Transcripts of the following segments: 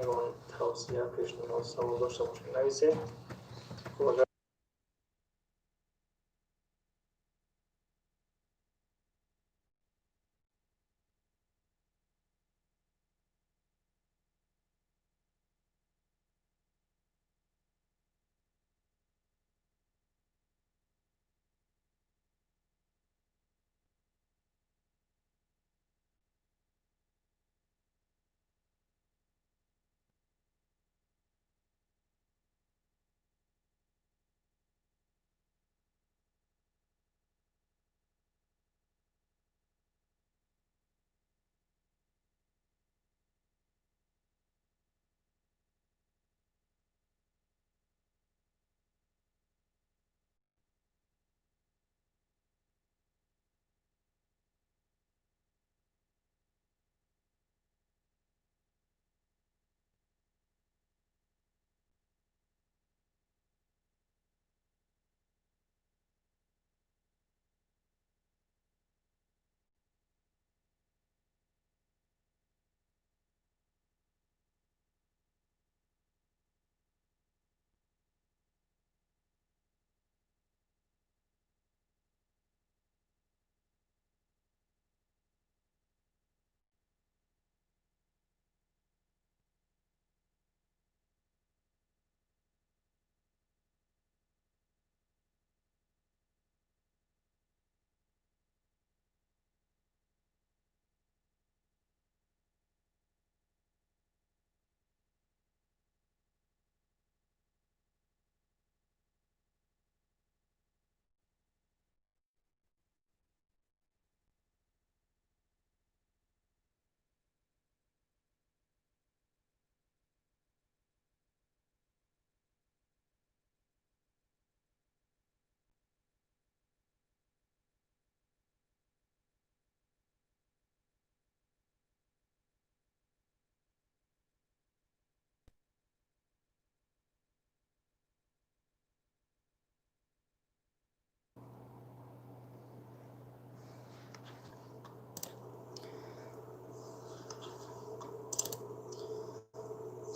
Ягон тавсия, пешниҳод, савол дошта бошед, нависед. Хуб,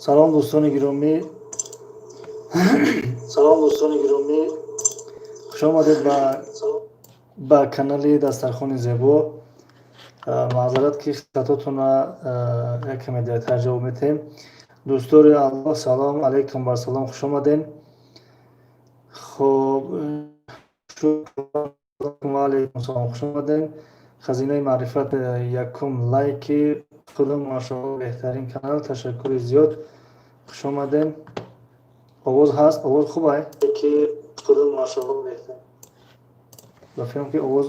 салом, дӯстони гиромӣ, салом, дӯстони гиромӣ, хуш омадед ба канали Дастархони зебо. Маъзарат, ки хатотона як каме дертар ҷавоб метаҳем. Дӯстори Аллоҳ, салом алайкум, бар салом, хуш омадем. Хоб, алайкум салом, хуш омадем. Хазинаи маърифат, якум лайки худам, машоалло, беҳтарин канал, ташаккури зиёд, хуш омадем. Овоз ҳаст? Овоз хуб ай? Ки худам, машоалло, беҳтар. Ба фикрам, ки овоз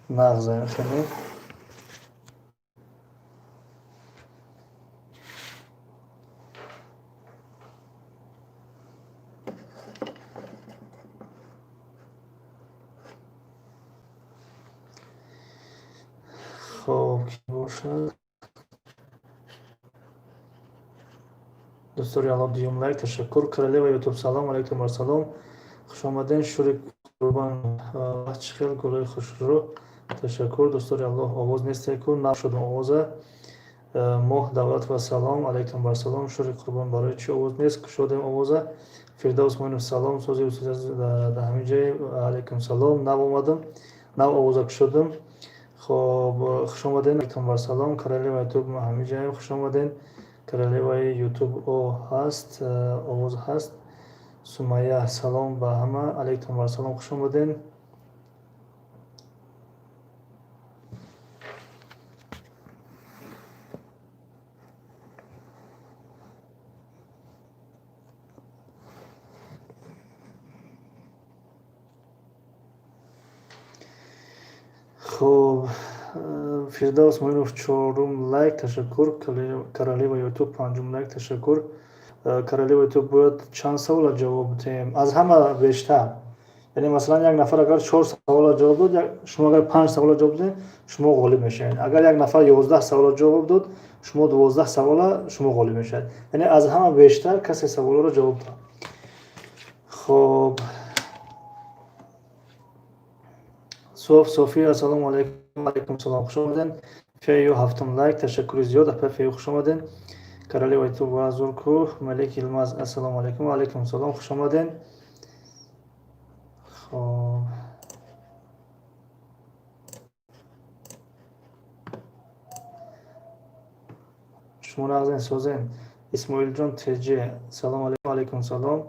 нағз хеле. Хоб, ки бошад? Дӯстори Алло, дуюм лайк, ташаккур. Королева Ютуб, салом алайкум, вассалом, хуш омаден. Шури Қурбон, чӣ хел гулои хушрӯ, ташаккур. Дӯстори Аллоҳ, овоз нестеку, нашудам овоза. Моҳ Давлатова, салом алайкум, вассалом. Шури Қурбон, барои чӣ овоз нест? Кушодем овоза. Фирдавс Муинов, салом, сози дар ҳамин ҷой, алайкум салом, нав омадам, нав овоза кушодам. Хоб, хуш омаден, алайкум вассалом. Королева Ютуб, ҳамин ҷоем, хуш омаден. Королеваи Ютуб, о ҳаст, овоз ҳаст. Сумайя, салом ба ҳама, алайкум вассалом, хуш омаден. Хоб, Фирдавс Муинов, чорум лайк, ташаккур. Королева Ютуб, панҷум лайк, ташаккур. Королева Ютуб, бояд чанд савола ҷавоб диҳем? Аз ҳама бештар. Яъне, масалан, як нафар агар чор савола ҷавоб дод, шумо агар панҷ савола ҷавоб додед, шумо ғолиб мешавед. Агар як нафар 11 савола ҷавоб дод, шумо 12 савола, шумо ғолиб мешавед. Яъне аз ҳама бештар касе саволоро ҷавоб дод. Хоб, Соф София, ассалому алайкум, алайкум салом, хуш омаден. Фею, ҳафтум лайк, ташаккури зиёд, апа Фею, хуш омаден. Королева Ютуб ва Зурку Малик Илмаз, ассалому алайкум. Ва алайкум салом, хуш омаден. Хоб, шумо нағзен, созен. Исмоилҷон ТЖ, салом алайкум. Алайкум салом,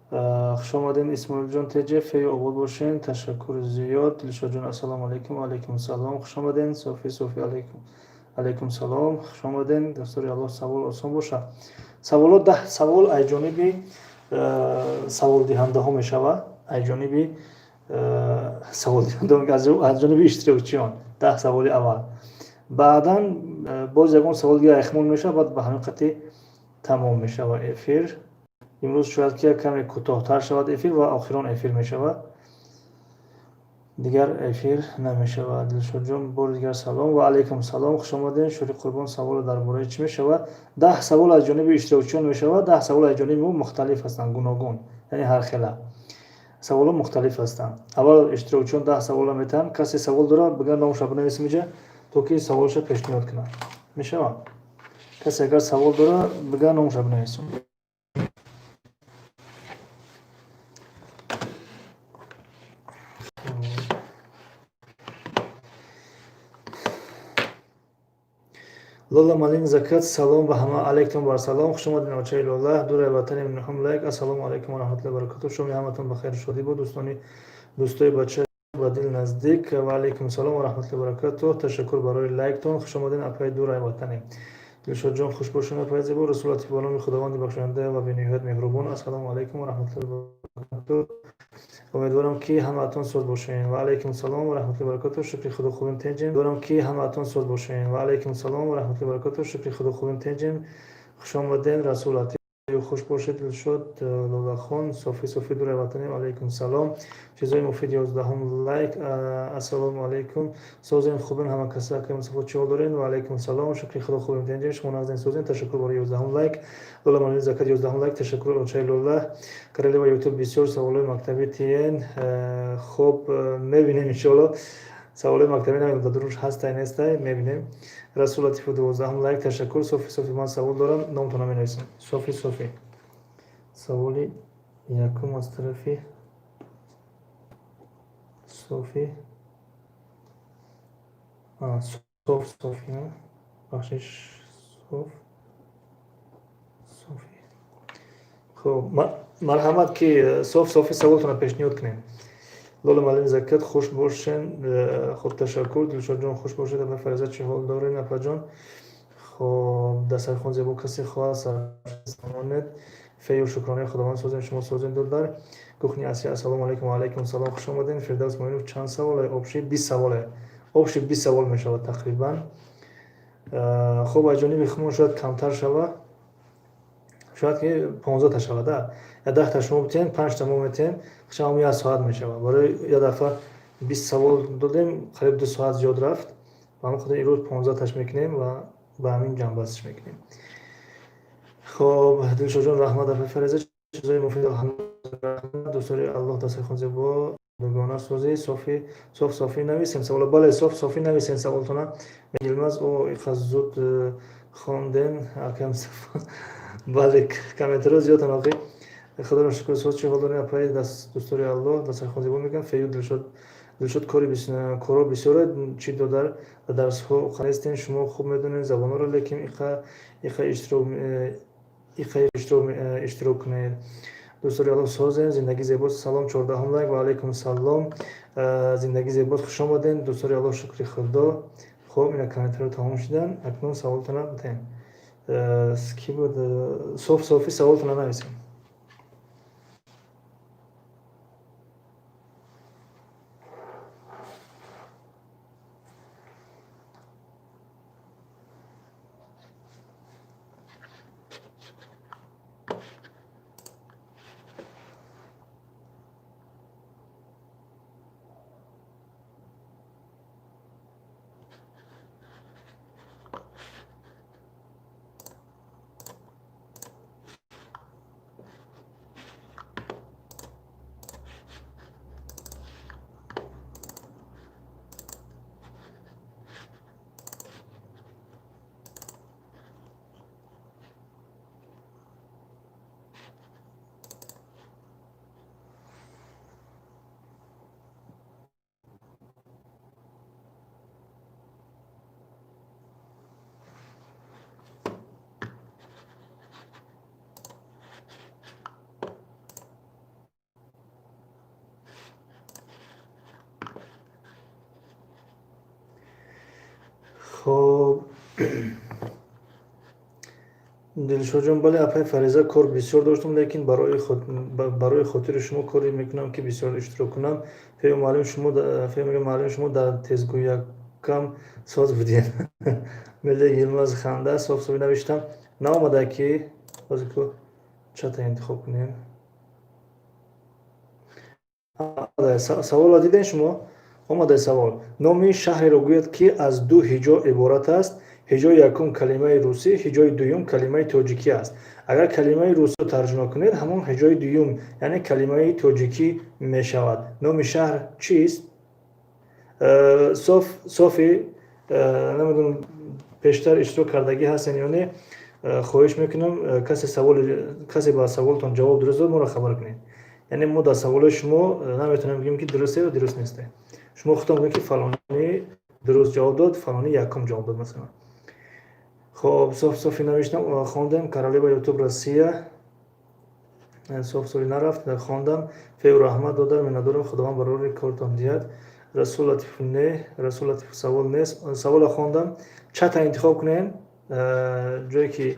хуш омаден, Исмоилҷон ТЖ, фею обод бошен. Ташаккури зиёд. Дилшодҷон, ассалому алайкум. Алайкум салом, хуш омаден. Софи Софи, алайкум, алайкум салом, хуш омаден. Дастури Аллоҳ, савол осон боша. Саволо 10 савол аз ҷониби саволдиҳандаҳо мешавад, аз ҷониби саволдиҳандаҳо, аз ҷониби иштирокчиён 10 саволи аввал. Баъдан боз ягон савол дигар эхмол мешавад, баъд ба ҳамин қатъи тамом мешавад эфир. Имрӯз шояд ки як каме кӯтоҳтар шавад эфир ва охирон эфир мешавад, дигар эфир намешавад. Дилшодҷон, бори дигар салом. Ва алайкум салом, хуш омадем. Шури Қурбон, саволо дар бораи чӣ мешавад? 10 савол аз ҷониби иштирокчиён мешавад, 10 савол аз ҷониби мо мухталиф ҳастанд, гуногун, яъне ҳархела саволо мухталиф ҳастанд. Аввал иштирокчиён 10 саволро метаҳанд. Касе савол дорад, бигар номаша бинависем иҷа, то ки саволша пешниҳод кунад. Мешавад? Касе агар савол дорад, бигар номаша бинависем. Лола Малин Закат, салом ба ҳама. Алайкум бар салом, хуш омадед, очаи Лола. Дураи ватани нуҳум лайк. Ассалому алайкум ва раҳматуллоҳи ва баракатуҳ. Шоми ҳаматон ба хайру шодӣ буд, дӯстони, дӯстои бача ба дил наздик. Ва алайкум салом ва раҳматуллоҳи ва баракатуҳ. Ташаккур барои лайктон. Хуш омадед, апаи Дураи ватани. Дилшодҷон, хуш бошед, апаи зебо. Расул Латиф, ба номи Худованди бахшоянда ва бениҳоят меҳрубон. Ассалому алайкум ва раҳматуллоҳи ва баракатуҳ. Умедворам, ки ҳамаатон соз бошед. Ва алайкум салом ва раҳматуллоҳи ва баракатуҳ. Шукри Худо, хубем, тинҷем. Умедворам, ки ҳамаатон соз бошед. Ва алайкум салом ва раҳматуллоҳи ва баракатуҳ. Шукри Худо, хубем, тинҷем. Хуш омадед, Расул Латиф. Хуш бошед, Дилшод, Лолахон, Софи Софи, дураи ватанем. Алайкум салом. Чизои муфид, 11-ум лайк. Ассалому алайкум. Созем, хубем, ҳама каса. Акай Мустафо, чӣ ҳол дорем? Ва алайкум салом. Шукри Худо, хубем, тинҷем. Шумо нағзен, созем. Ташаккур барои 11-ум лайк. Лола Малин Закат, 11-ум лайк. Ташаккур, очаи Лола. Королева Ютуб, бисёр саволҳои мактабӣ тиен. Хоб, мебинем, иншоалло. Саволҳои мактабӣ намедонам дар дуруш ҳастай, нестай, мебинем. Расул Латифу, 12-ум лайк. Ташаккур. Софи Софи, ман савол дорам, номтона менависам. Софи Софи, саволи якум аз тарафи Софи, Соф Софи, бахшиш, Соф Софи. Хоб, марҳамат, ки Соф Софи, саволтонро пешниҳод кунем. Лола Малин Закат, хуш бошен. Хоб, ташаккур. Дилшодҷон, хуш бошед. Апа Фариза, чӣ ҳол дорен, апаҷон? Хоб, дастархон зебо, касе хоҳад сармонед. Фею шукронаи Худованд, созем, шумо созем, додар. Кухни Асия, ассалому алайкум. Ва алайкум салом, хуш омаден. Фирдавс Муинов, чанд саволе? Общий 20 саволе, общий 20 савол мешавад тақрибан. Хоб, аз ҷониби хумон шояд камтар шавад, шояд ки 15та шавад. Я 10та шумо битиҳем, панҷта мо метиҳем, хушам як соат мешавад. Барои як дафъа 20 савол додем, қариб 2 соат зиёд рафт. Ба ҳамин хотир имрӯз 15таш мекунем ва ба ҳамин ҷамъбастиш мекунем. Хоб, Дилшодҷон, раҳмат. Апа Фариза, чизои муфид, алҳамдулиллаҳ. Дӯстони Аллоҳ, дастархон зебо, дугона созӣ. Софи Соф Софӣ, нависем савола. Бале, Соф Софӣ, нависем саволтона. Илмаз, о, иқа зуд хондем, акам. Бале, комментариҳо зиёданд охи. Худоро шукр, соз, чӣ ҳол дорем, апаи? Дӯстори Аллоҳ, дастархон зебо мекунам. Фею Дилшод, Дилшод, кори коро бисёре чӣ, додар, дар дарсҳо нестем. Шумо хуб медонед забонҳоро, лекин иқа иқа иштирок кунед. Дӯстори Аллоҳ, созем, зиндагӣ зебост. Салом, 14-ум лайк. Ва алайкум салом, зиндагӣ зебост, хуш омадем. Дӯстори Аллоҳ, шукри Худо. Хоб, ина комментариҳо тамом шуданд. Акнун саволтона битаем. Ки буд? Соф Софӣ, саволтона нависем. Хоб, Дилшодҷон, бале, апай Фариза, кор бисёр доштам, лекин барои хотири шумо коре мекунам, ки бисёр иштирок кунам. Фею муаллим, шумо, фею мега, муаллим, шумо дар тезгӯякам соз будед. Меле Йилмаз ханда, соф софи навиштам. Наомада ки ҳозир ку чата интихоб кунем. Саволро дидем шумо? Омадаи савол. Номи шаҳреро гӯяд, ки аз ду ҳиҷо иборат аст. Ҳиҷои якум калимаи русӣ, ҳиҷои дуюм калимаи тоҷикӣ аст. Агар калимаи русиро тарҷума кунед, ҳамон ҳиҷои дуюм, яъне калимаи тоҷикӣ мешавад. Номи шаҳр чист? Софи, намедонам, пештар иштирок кардагӣ ҳастен ё не, хоҳиш мекунам, касе ба саволтон ҷавоб дуруст дод, моро хабар кунед. Яъне мо дар саволои шумо наметавонем бигӯем, ки дурусте ё дуруст несте. Шумо худтон гӯед, ки фалонӣ дуруст ҷавоб дод, фалонӣ якум ҷавоб дод, масалан. Хоб, соф софи навиштам, хондем. Королева Ютуб Россия, соф софи нарафт, хондам. Фею раҳмат додар, миннатдорам, Худованд барори кортон диҳад. Расул Латиф, не, Расул Латиф, савол нест. Саволро хондам. Чата интихоб кунем, ҷое ки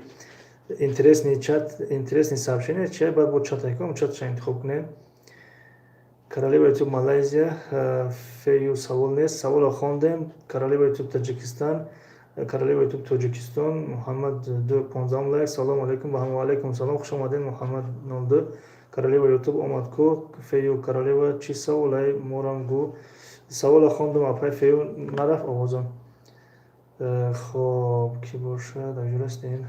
интересный чат, интересный сообщение чи, баъд бо чата кунем, чаташа интихоб кунем. Королева Ютуб Малайзия, фею савол нест, саволро хондем. Королева Ютуб Таҷикистон, Королева Ютуб Тоҷикистон, Муҳаммад ду 15 лайк. Салому алайкум ба ҳама, алайкум салом, хуш омадед, Муҳаммад 02. Королева Ютуб омад ку, фею королева чӣ саволай морам гӯ. Саволро хондум, апай фею, нарафт овозам. Хоб, кӣ бошад, аҷор ҳастем?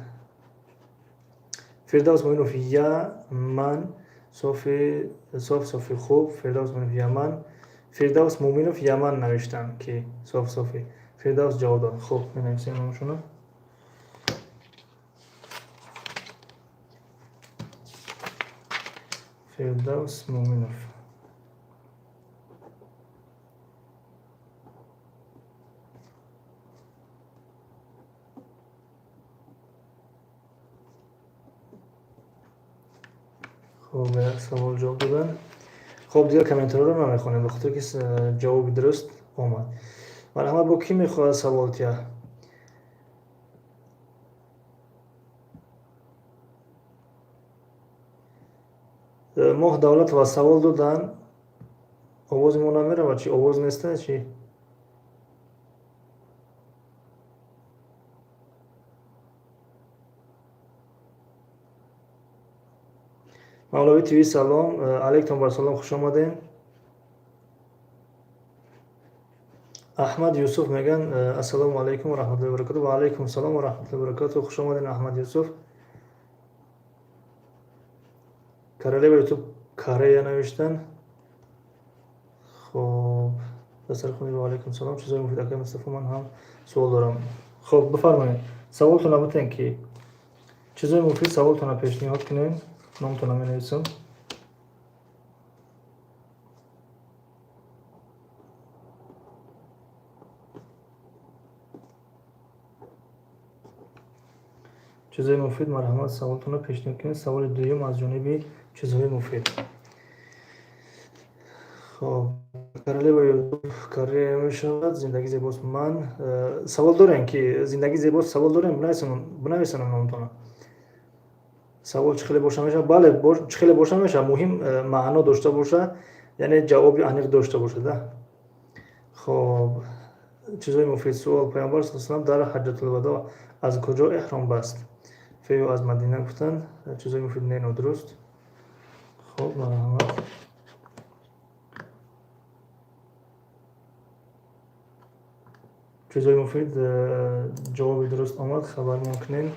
Фирдавс Муинов, Яман, софи соф софи хуб, Фирдавс Муинов Яман, Фирдавс Муминов Яман навиштанд, ки соф софи. Фирдавс ҷавоб дод. Хуб, менависем номашонро. Фирдавс Муминов. Хуб, ба як савол ҷавоб доданд. Хуб, дигар комментариҳоро намехонем, ба хотире ки ҷавоби дуруст омад. Марҳамат, бо кӣ мехоҳад савол тия? Моҳ Давлатова савол доданд. Овози мо намеравад чи? Овоз неста чи? Мавлавӣ ТВ, салом, алайкум бар салом, хуш омадем. Аҳмад Юсуф меган, ассалому алайкум ва раҳматуллоҳи ва баракатуҳ. Ва алайкум салом ва раҳматуллоҳи ва баракатуҳ. Хуш омадем, Аҳмад Юсуф. Королева Ютуб Корея навиштан. Хоб, дастархони, ва алайкум салом. Чизои муфид, акай Мустафо, ман ҳам суол дорам. Хоб, бифармоед. Саволтонро бутен, ки чизои муфид саволтонро пешниҳод кунем, номтонро менависам. Чизҳои муфид, марҳамат, саволтонро пешниҳод кунед. Саволи дуюм аз ҷониби чизҳои муфид. Хоб, королева Ютуб Корея мешавад. Зиндагӣ зебост. Ман савол дорем, ки зиндагӣ зебост, савол дорем, бинависонам номтонро. Савол чӣ хеле боша мешавад? Бале, чӣ хеле боша мешавад, муҳим маъно дошта боша, яъне ҷавоби аниқ дошта бошад. Хоб, чизҳои муфид, суол: Паёмбар саллаллоҳу алайҳи васаллам дар ҳаҷҷатулвадоъ аз куҷо эҳром баст? Фею аз Мадина гуфтанд. Чизҳои муфид, не, нодуруст. Хоб, марҳамат. Чизҳои муфид, ҷавоби дуруст омад, хабармон кунем.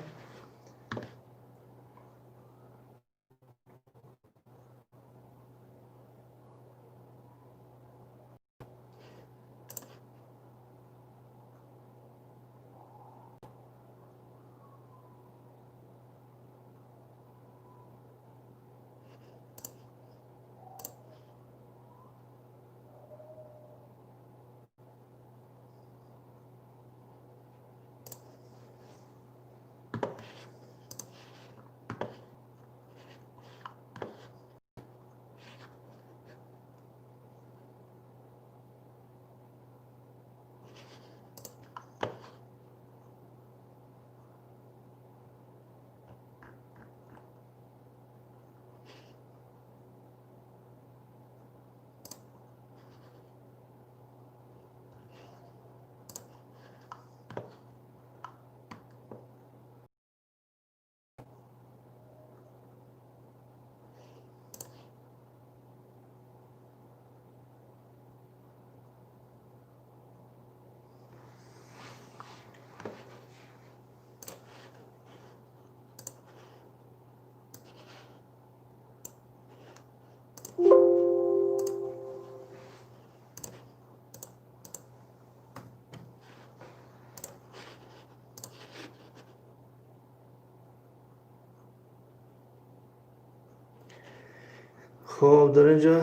Хоб, дар ин ҷо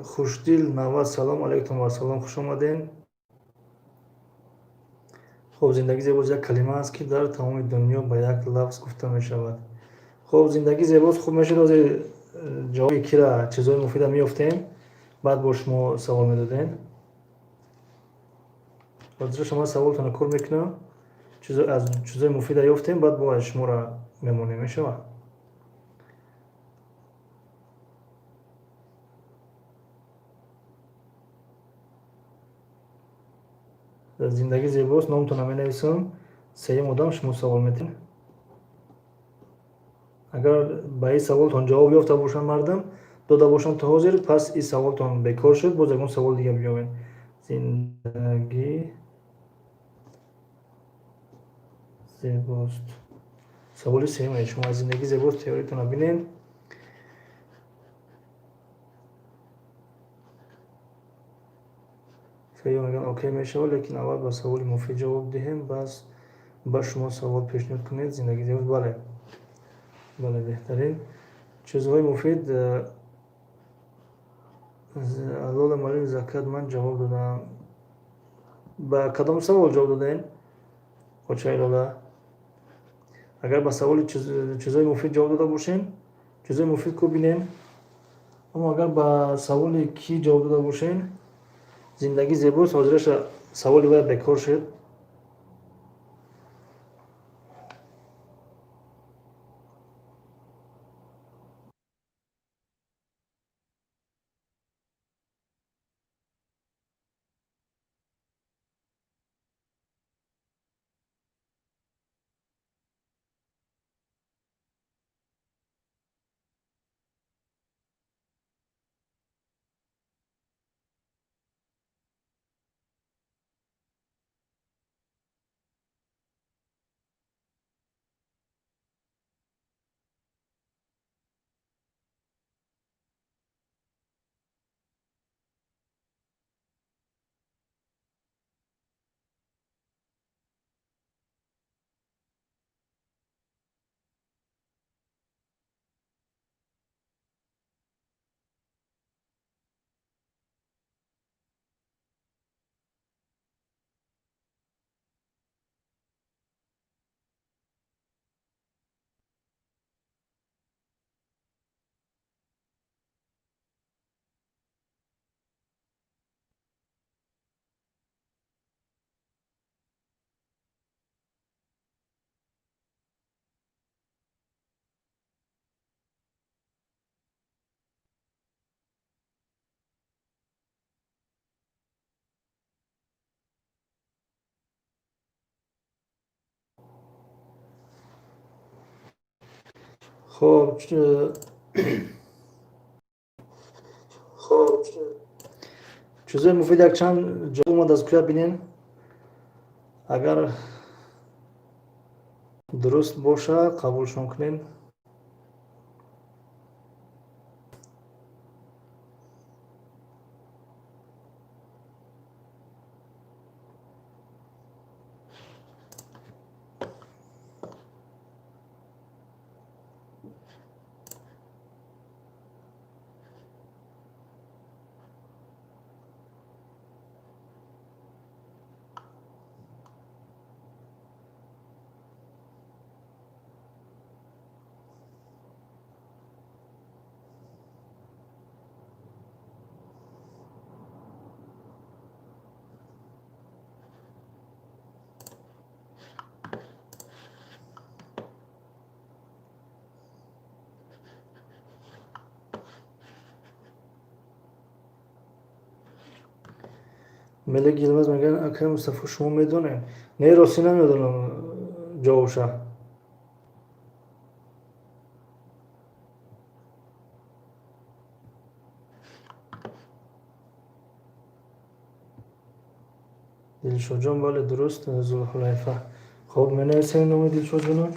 Хушдил 90, салом алайкум ва салом, хуш омадем. Хоб, зиндагӣ зебост як калима аст, ки дар тамоми дунё ба як лафз гуфта мешавад. Хоб, зиндагӣ зебост, хуб мешуд, ҳозир ҷавоби кира, чизҳои муфида меёфтем, баъд бо шумо савол медодем. Ҳозир шумо саволтонро кор мекунам, аз чизҳои муфида ёфтем, баъд бо шуморо мемонем, мешавад? Зиндагӣ зебост, номтонро менависам, сеюм одам шумо савол метиҳед. Агар ба ин саволтон ҷавоб ёфта бошанд, мардум дода бошанд то ҳозир, пас ин саволтон бекор шуд, боз ягон савол дига биёвед. Зиндагӣ зебост, саволи сеюм шумо аз зиндагӣ зебост, теоритонро бинед. Феё мегӯянд, окей мешавад, лекин аввал ба саволи муфид ҷавоб диҳем, бас ба шумо савол пешниҳод кунед. Зиндагӣ зебост, бале, бале, беҳтарин чизҳои муфид. Лола Малим Закат, ман ҷавоб додам. Ба кадом савол ҷавоб додем, очаи Лола? Агар ба саволи чизҳои муфид ҷавоб дода бошем, чизҳои муфид ку бинем. Аммо агар ба саволи кӣ ҷавоб дода бошем, зиндагӣ зебост, ҳозираша саволи вай бекор шуд. Хоб, чизҳои муфид якчанд ҷавоб омад, аз куя бинем. Агар дуруст бошад, қабулшон кунем. Мелек Йилмаз мегӯяд, акай Мустафо, шумо медонед? Не, ростӣ намедонам ҷавобша. Дилшодҷон, бале, дуруст, Зулҳулайфа. Хоб, менависем номи Дилшодҷонро.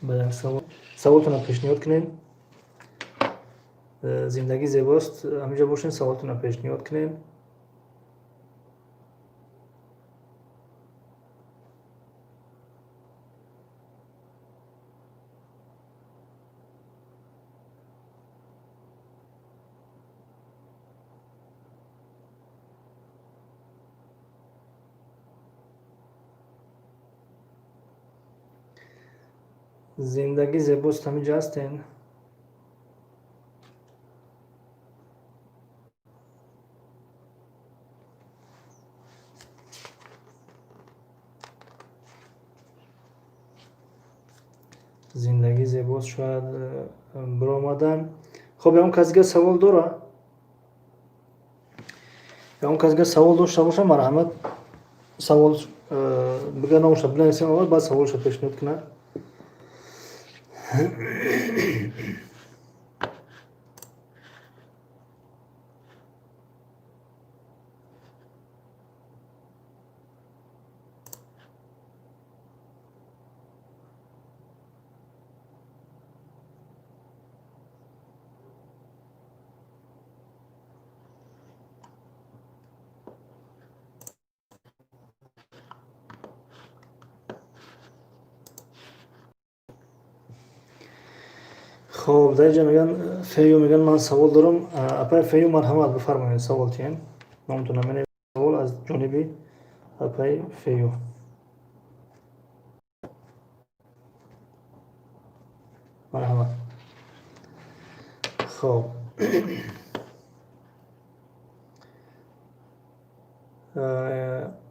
Ба як савол, саволтонро пешниҳод кунем. Зиндагӣ зебост, ҳаминҷо бошем, саволтонро пешниҳод кунем. Зиндагӣ зебост, ҳаминҷа ҳастен? Зиндагӣ зебост, шояд биромадан. Хоб, ягон кас дига савол дора? Ягон кас дига савол дошта боша, марҳамат, савол бига, номаша бинависем аввал, баъд саволша пешниҳод кунад. Хоб, дар инҷа мегӯян, Фею мегӯян, ман савол дорам. Апай Фею, марҳамат, бифармоед, савол тиҳем. Номтон наменависем, савол аз ҷониби апай Фею. Марҳамат. Хоб,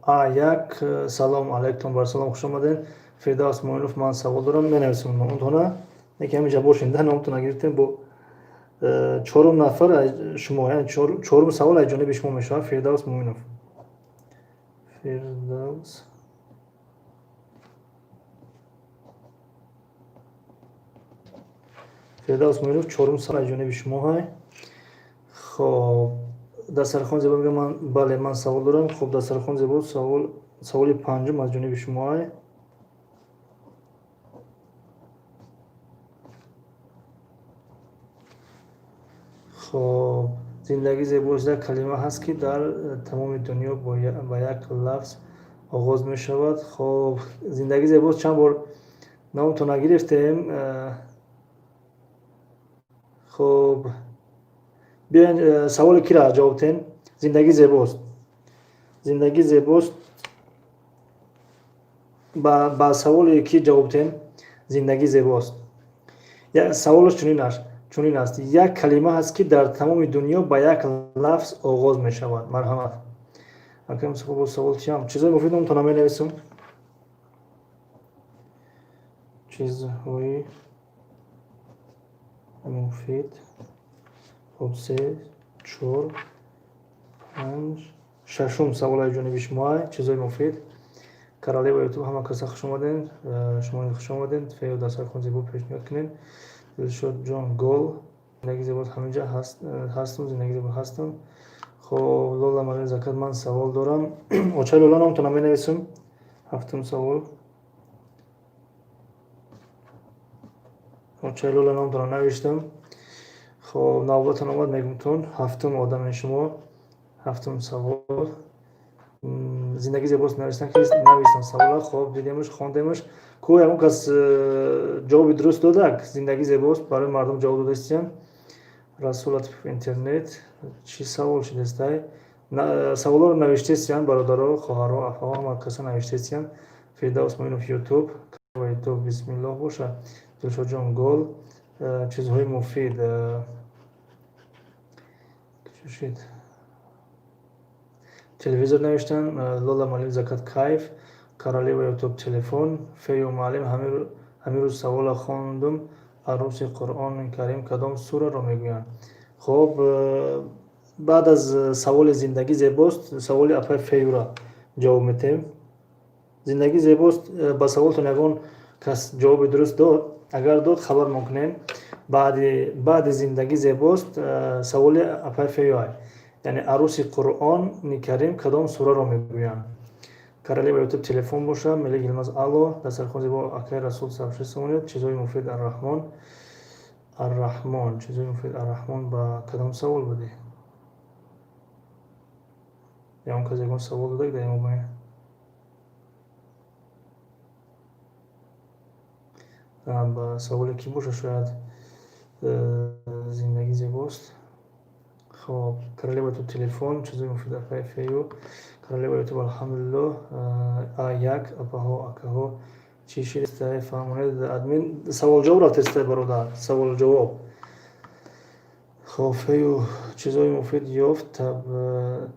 а як, салом алайкум, бар салом, хуш омадед. Фирдавс Муинов, ман савол дорам, менависем номтона, яке ҳаминҷа бошем, да, номтона гирифтем. Бо чорум нафар шумо, яъне чорум савол аз ҷониби шумо мешавад. Фирдавс Муинов, Фирдавс Муинов, чорум савол аз ҷониби шумо ҳай. Хоб, Дастархон зебо мегӯям, ман, бале, ман савол дорам. Хоб, Дастархон зебо, савол, саволи панҷум аз ҷониби шумо ҳай. Хоб, зиндагӣ зебост, як калима ҳаст, ки дар тамоми дунё ба як лафз оғоз мешавад. Хоб, зиндагӣ зебост, чанд бор номтона гирифтем. Хоб, биёен, саволи кира ҷавоб диҳем? Зиндагӣ зебост, зиндагӣ зебост, ба саволи ки ҷавоб диҳем? Зиндагӣ зебост, саволаш чунин аст: як калима ҳаст, ки дар тамоми дунё ба як лафз оғоз мешавад. Марҳамат, акам, савол чиам? Чизҳои муфид номтона менависам. Чизҳои муфид. Хоб, се, чор, панҷ, шашум саволаи ҷониби шумо, чизҳои муфид. Королева Ютуб, ҳама каса хуш омадем, шумо хуш омадем. Фею дастархон зебо пешниҳод кунем. Дилшодҷон, гол. Зиндагӣ зебо, ҳаминҷа ҳастам, зиндагӣ зебо, ҳастам. Хоб, Лола Марин Закат, ман савол дорам. Оча Лола, номтона менависам. Ҳафтум савол. Оча Лола, номтона навиштам. Хоб, навбатон омад, мегумтон. Ҳафтум одами шумо, ҳафтум савол. Зиндагӣ зебост, навистан, ки навистан савола. Хоб, дидемуш, хондемуш. Ку ягон кас ҷавоби дуруст додак? Зиндагӣ зебост, барои мардум ҷавоб додастиям. Расул Латипов, интернет чӣ савол шудастай? Саволҳоро навиштестиян, бародаро, хоҳаро, афаҳо, ҳама каса навиштестиян. Фирдавс Муинов, Ютуб, Ютуб, бисмиллоҳ боша. Дилшодҷон, гол. Чизҳои муфид чушид? Телевизор навиштан. Лола Малим Закат, кайф. Королева Ютуб, телефон. Фею муаллим, ҳамин рӯз савола хондум: арӯси Қуръони Карим кадом сураро мегӯянд? Хоб, баъд аз саволи зиндагӣ зебост саволи апай Феюра ҷавоб метиҳем. Зиндагӣ зебост, ба саволтон ягон кас ҷавоби дуруст дод? Агар дод, хабармон кунем. Баъди зиндагӣ зебост саволи апай Феюай, яъне арӯси Қуръони Карим кадом сураро мегӯянд? Королева Ютуб, телефон боша. Мелик Йилмаз, алло. Дастархон зебо, акай Расул, сабши сомонед. Чизҳои муфид, Арраҳмон, Арраҳмон, чизҳои муфид, Арраҳмон, ба кадом савол будӣ? Ягон кас ягон савол додак дар мобайн? Ба саволе ки боша, шояд зиндагӣ зебост. Хоб, Королева Ютуб, телефон. Чизҳои муфид, акай Фею. Королева Ютуб, алҳамдулиллоҳ. А як, апаҳо, акаҳо. Чӣ шидистай, фаҳмонед, админ. Савол-ҷавоб рафтестай, бародар, савол-ҷавоб. Хоб, фею чизои муфид ёфт,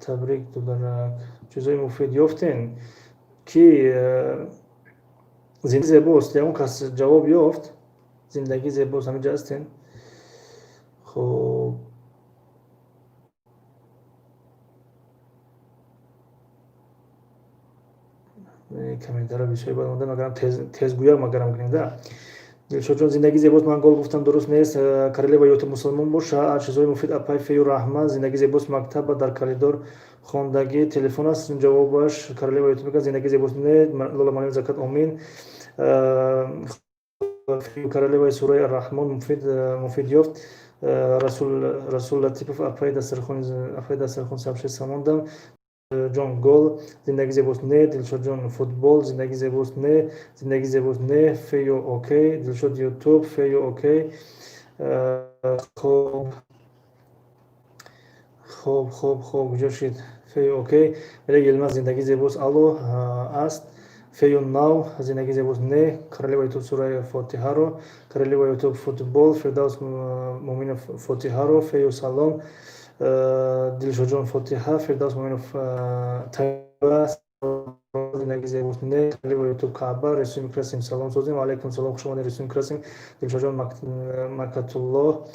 табрик, дударак. Чизои муфид ёфтен ки зиндагӣ зебост. Ягон кас ҷавоб ёфт? Зиндагӣ зебост, ҳаминҷа ҳастен? Хоб, комментарро бисёр бад монда, магарам тезгӯяк, магарам кунем да. Дилшодҷон, зиндагӣ зебост, ман гол гуфтам, дуруст нест. Королева Ютуб, мусулмон боша. Чизҳои муфид, апай Фею, раҳмат. Зиндагӣ зебост, мактаба дар коридор хондагӣ, телефон аст ҷавобаш. Королева Ютуб мегӯяд, зиндагӣ зебост не. Лола Малим, закат, омин. Королеваи сураи Арраҳмон, муфид ёфт. Расул Латипов, апай дастархон сабше самондам. Ҷон, гол, зиндагӣ зебост не. Дилшодҷон, футбол, зиндагӣ зебост не, зиндагӣ зебост не. Фею окей, Дилшод Ютуб, фею окей. Хоб, хоб, хоб, хоб, куҷо шид? Фею окей. Мелек Йилмаз, зиндагӣ зебост, алло аст. Фею нав, зиндагӣ зебост не. Королева Ютуб, сураи Фотиҳаро. Королева Ютуб, футбол. Фирдавс Муминов, Фотиҳаро. Фею салом. Дилшодҷон, Фотиҳа. Фирдавс Муминов, Тайба, зиндагӣ зебост не. Королева Ютуб, Каъба. Ресуми красим, салом, созем. Алайкум салом, хуш омадед, Ресуми красим. Дилшодҷон, Макатуллоҳ.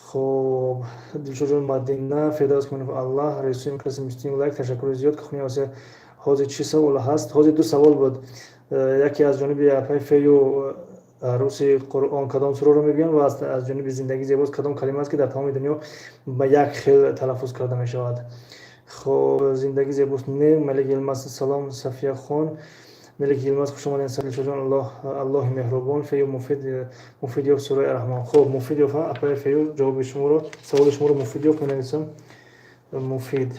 Хоб, Дилшодҷон, Мадина. Фирдавс Муминов, Аллаҳ. Ресуми красим, бистюм лайк, ташаккури зиёд. Кухня Осия, ҳозир чӣ савол ҳаст? Ҳозир ду савол буд. Яке аз ҷониби апай Фею, руси Қуръон кадом сураро мегӯянд, ва аз ҷониби зиндагӣ зебост, кадом калима аст, ки дар тамоми дунё ба як хел талаффуз карда мешавад. Хоб, зиндагӣ зебост не. Малик Йилмаз, салом. Сафия хон, Мелик Йилмаз, хуш омадед. Дилшодҷон, Аллоҳи меҳрубон. Фею муфид ёфт, сураи Раҳмон. Хоб, муфид ёфт, апай Фею, ҷавоби шуморо, саволи шуморо муфид ёфт, менависам. Муфид,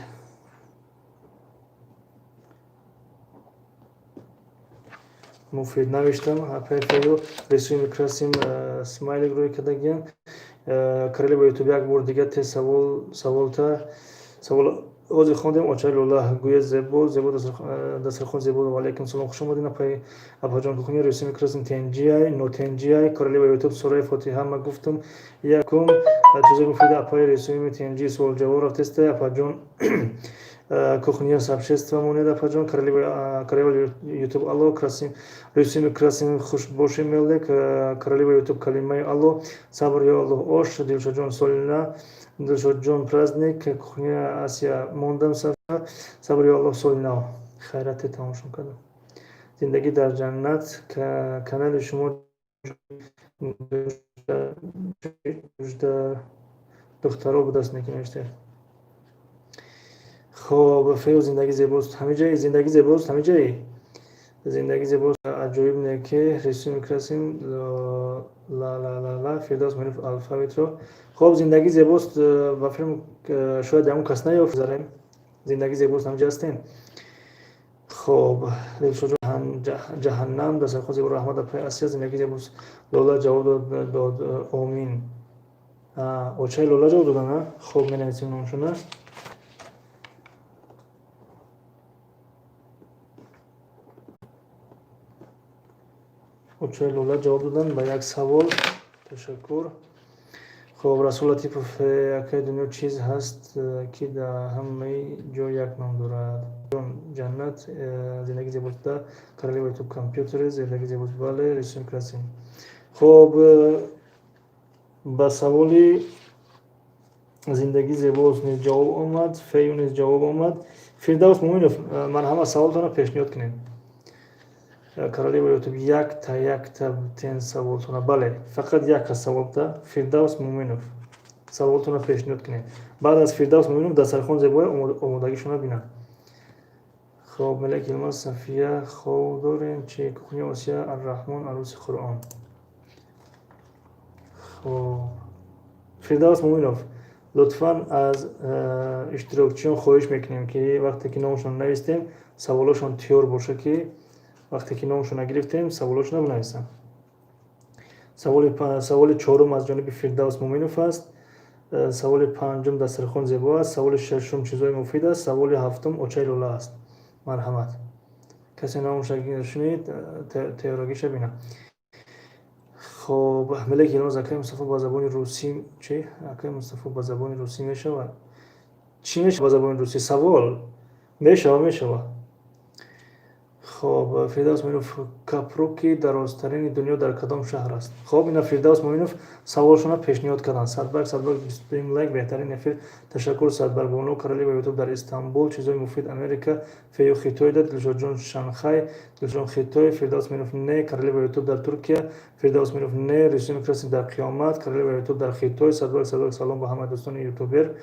муфид навиштам, апай Фею. Ресуи мекрасим, смайлик рӯй кардагиян. Королева Ютуб, як бор дига тез савол, саволта, савол ҳозир хондем. Очаи Лола, гӯя зебо, зебо, дастархон зебо. Ваалайкум салом, хуш омадед, апай, апаҷон. Кухня, ресуи мекрасим, тенҷиай, нотенҷиай. Королева Ютуб, сураи Фотиҳа, ма гуфтам якум. Чизои муфида, апай ресуи, тенҷи, суол ҷавоб рафтеста, апаҷон. Кухня сообщество монед, апаҷон. Королева Ютуб, алло, красим, рӯсими красим, хуш боши, мелек. Королева Ютуб, калимаи алло, сабр ё Аллоҳ, ош. Дилшодҷон, солина. Дилшодҷон, праздник. Кухня Асия, мондам, сабр ё Аллоҳ, соли нав хайрате тамошо кардам. Зиндагӣ дар ҷаннат, канали шумо духтаро будаст, неки навиштед. Хоб, фею, зиндагӣ зебост, ҳамиҷаи? Зиндагӣ зебост, ҳамиҷаи? Зиндагӣ зебост, аҷоиб неки. Ресуми красим, ла ла ла ла. Фирдавс Муниф, алфавитро. Хоб, зиндагӣ зебост, ба филм шояд ягон кас наёфт, зарем. Зиндагӣ зебост, ҳамиҷа ҳастем? Хоб, Дилшоджон, ҷаҳаннам, дастархон зебо, раҳмат, апай Асия. Зиндагӣ зебост, Лола ҷавоб дод, омин. Очаи Лола ҷавоб додан. Хоб, менависем номшона. Очаи Лола ҷавоб додан ба як савол, ташаккур. Хоб, Расул Латипов, акаи дунё чиз ҳаст, ки дар ҳамаи ҷо як ном дорад? Ҷаннат, зиндагӣ зебост, королева Ютуб, компютери, зиндагӣ зебост, бале, рисуем красим. Хоб, ба саволи зиндагӣ зебост низ ҷавоб омад, фею низ ҷавоб омад. Фирдавс Муъминов, марҳамат, саволтонро пешниҳод кунед. Королева Ютуб, якта якта тен саволтона. Бале, фақат якка саволта. Фирдавс Муъминов, саволтонро пешниҳод кунед. Баъд аз Фирдавс Муъминов дастархон зебоя омодагишонро бинад. Хоб, Мелек Йилмаз, Сафия, хоб дорем чи? Кухня Осия, Арраҳмон, арӯси Қуръон. Хоб, Фирдавс Муъминов, лутфан, аз иштирокчиён хоҳиш мекунем, ки вақте ки номашонро навистем, саволошон тиёр боша, ки вақте ки номашонро гирифтем, саволошонро бинависам. Саволи чорум аз ҷониби Фирдавс Муъминов аст. Саволи панҷум дастархон зебо аст, саволи шашум чизҳои муфид аст, саволи ҳафтум очаи Лола аст. Марҳамат. Касе номша шунид, теорагиша бина. Хоб, Мелек Йилмаз, акаи Мустафо ба забони русӣ чи? Акаи Мустафо ба забони русӣ мешавад? Чӣ мешавад ба забони русӣ? Савол. Мешава, мешава. Хоб, Фирдавс Муинов, капруки дарозтарини дунё дар кадом шаҳр аст? Хоб, ина Фирдавс Муинов саволшона пешниҳод карданд. Садбарг, Садбарг, 22 лайк, беҳтарин эфир. Ташаккур, Садбарг. Бону Королева Ютуб дар Истанбул, чизои муфид Америка, Фею Хитойда, Дилшодҷон Шанхай, Дилшон Хитой, Фирдавс Муинов не, Королева Ютуб дар Туркия, Фирдавс Муинов не, Рустам Красин дар қиёмат, Королева Ютуб дар Хитой, Садбарг, Садбарг, салом ба ҳамаи дӯстони ютубер.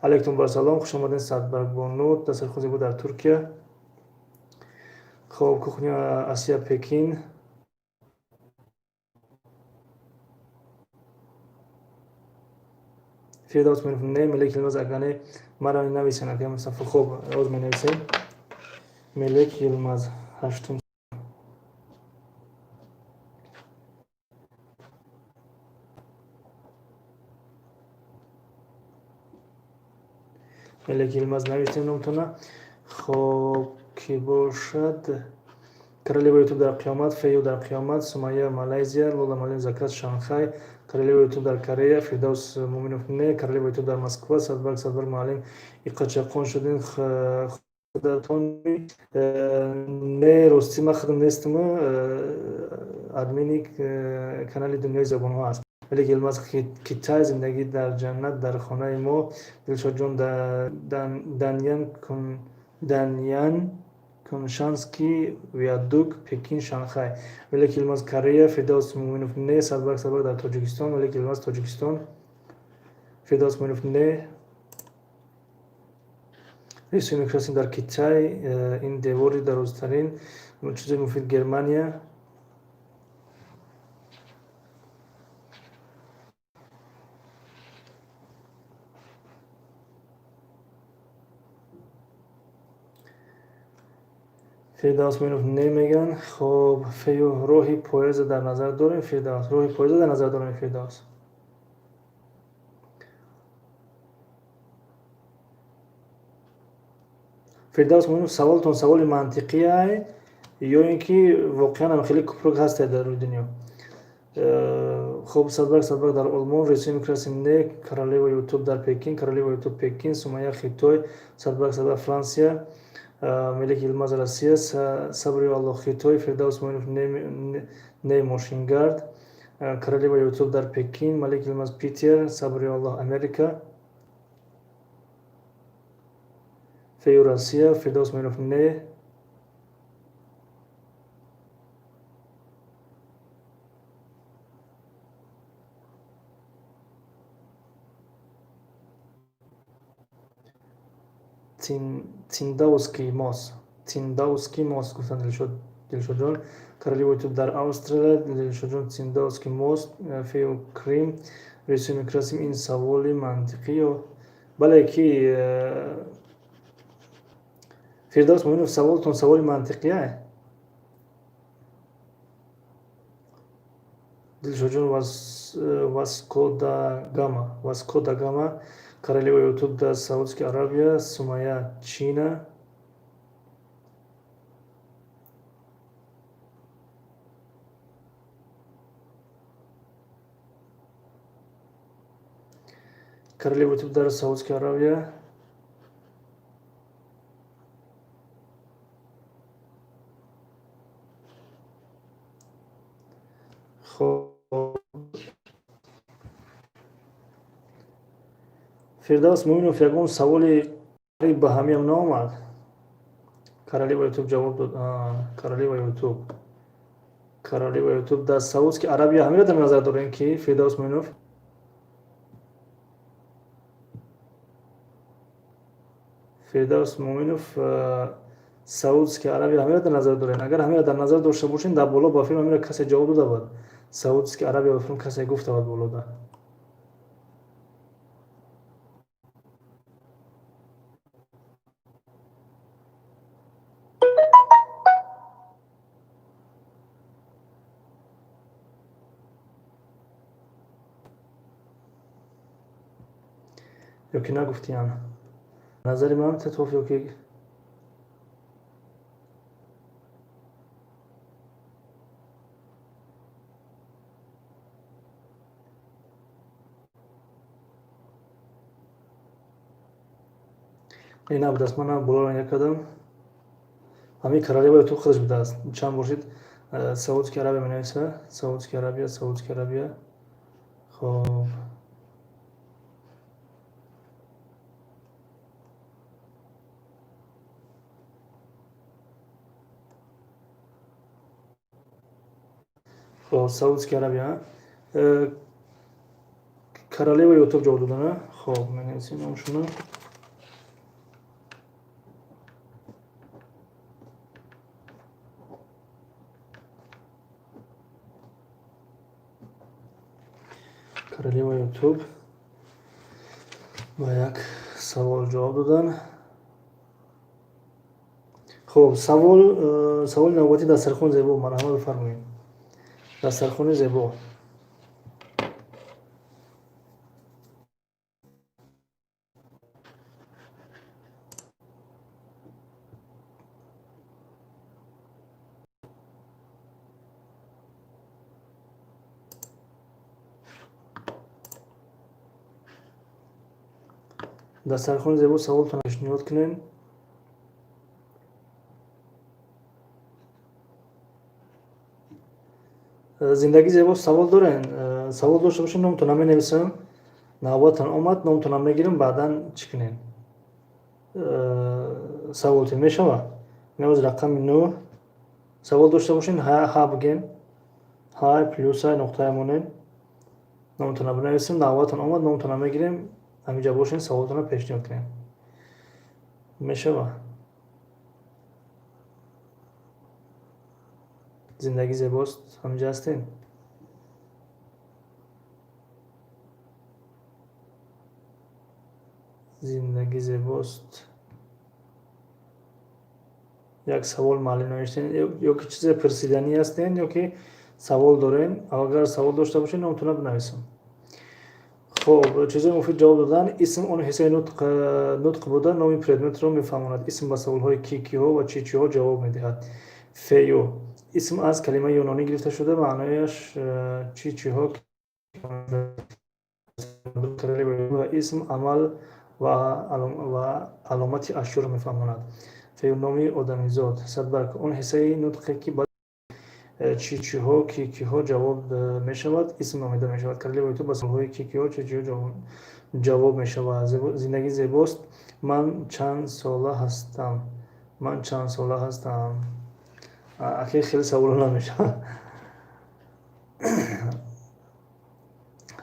Алейкум бар салом, хуш омадед, Садбарг бону, дастархон зебо дар Туркия. Хоб, кухня Асия Пекин. Фирдавс Муинов не, Мелек Йилмаз агане мара нависен, акаи Мустафо. Хоб, оз менависем. Мелек Йилмаз ҳаштум. Мелек Йилмаз навиштем номтона. Хоб, ки бошад? Королева Ютуб дар қиёмат, Фею дар қиёмат, Сумайя Малайзия, Лола Малин заказ Шанхай, Королева Ютуб дар Корея, Фирдавс Муминов не, Королева Ютуб дар Москва, Садбарг, Садбарг муаллим, иқачақон шудин худатон не, ростӣ ман худам нестам, админи канали Дунёи забонҳо аст. Мелек Йилмаз Китай, зиндагӣ дар ҷаннат дар хонаи мо, Дилшодҷон Даньян Куншанский виадук, Пекин, Шанхай. Мелек Йилмаз Корея, Фирдавс Муинов не, Садбарг, Садбарг дар Тоҷикистон, Мелек Йилмаз Тоҷикистон, Фирдавс Муинов не, Рисуми Красин дар Китай, ин девори дарозтарин, чизи муфид Германия. Фирдавс Муинов не мегӯянд. Хоб, Фею роҳи поезда дар назар дорем, Фирдавс. Роҳи поезда дар назар дорем, Фирдавс. Фирдавс Муинов, саволтон саволи мантиқие ё ин ки воқеан ҳам хеле купрук ҳастед дар рӯи дунё? Хоб, Садбарг, Садбарг дар Олмон, Русия Красин не, Королева Ютуб дар Пекин, Королева Ютуб Пекин, Сумайя Хитой, Садбарг, Садбарг Франсия, Мелек Йилмаз Россия, Сабри Аллоҳ Хитой, Фирдавс Муинов не, мошингард, Королева Ютуб дар Пекин, Малик Йилмаз Питер, Сабри Аллоҳ Америка, Фею Россия, Фирдавс Муинов не, Циндауский мост, Циндауский мост гуфтанд Дилшодҷон. Королева Ютуб дар Австралия, Дилшодҷон Циндауский мост, Фею Крим, Русия Красим. Ин саволи мантиқӣ ё бале ки Фирдавс Муинов, саволтон саволи мантиқие? Дилшодҷон Васко да Гама, Васко да Гама, Королева Ютуб дар Саудская Арабия, Сумайя Чина, Королева Ютуб дар Саудская Аравия. Хоб, Фирдавс Муинов, ягон саволи қариб ба ҳамиам наомад. Королева Ютуб ҷавоб дод. Королева Ютуб, Королева Ютуб дар Саудская Арабия ҳамиро дар назар дорем ки Фирдавс Муинов? Фирдавс Муинов, Саудская Аравия ҳамиро дар назар дорем? Агар ҳамиро дар назар дошта бошем, дар боло ба филм ҳамиро касе ҷавоб дода буд. Саудская Аравия ба филм касе гуфта буд болода. Ё ки нагуфтиям? Назари ман тетоф ё ки Ин набудааст, ман болоро нигоҳ кардам. Ҳамин королева Ютуб худаш будааст. Чанд бор шид Саудский Арабия менависа. Саудский Арабия, Саудский Арабия. Хоб. Хоб, Саудский Арабия. Королева Ютуб ҷавоб додана. Хоб, менависем номшуна. Королева Ютуб ба як савол ҷавоб додан. Хоб, саволи навбатӣ: дастархон зебо, марҳамат, бифармоед. Дастархони зебо. Дастархони зебо, саволтон пешниҳод кунем. Зиндагӣ зебо, савол дорен? Савол дошта бошед, номтона менависам. Навбатан омад, номтона мегирам, баъдан чӣ кунем? Саволтон мешавад. Навоз рақами 9. Савол дошта бошед, ҳа бигем. Ҳай плюсай нуқтая монем. Номтона бинависем, навбатан омад, номтона мегирем. Ҳаминҷа бошед, саволтонро пешниҳод кунем. Мешавад. Зиндагӣ зебост, ҳаминҷа ҳастем? Зиндагӣ зебост. Як савол маълум навиштен, ё ки чизе пурсиданӣ ҳастен, ё ки савол дорен. Агар савол дошта бошед, номтонро бинависам. Хоб, чизои муфид ҷавоб додан. Исм он ҳиссаи нутқ буда, номи предметро мефаҳмонад. Исм ба саволҳои ки, киҳо ва чӣ, чиҳо ҷавоб медиҳад. Фею. Исм аз калимаи юнонӣ гирифта шуда, маънояш чӣ, чиҳо ва исм амал ва аломати ашёро мефаҳмонад. Фею номи одамизод. Садбарг. Он ҳиссаи нутқе ки ба чӣ, чиҳо, ки, киҳо ҷавоб мешавад, исм номида мешавад. Королева Ютуб ба саволҳои ки, киҳо, чӣ, чиҳо ҷавоб мешавад. Зиндагӣ зебост. Ман чанд сола ҳастам? Ман чанд сола ҳастам? Аки хеле саволо намешавад.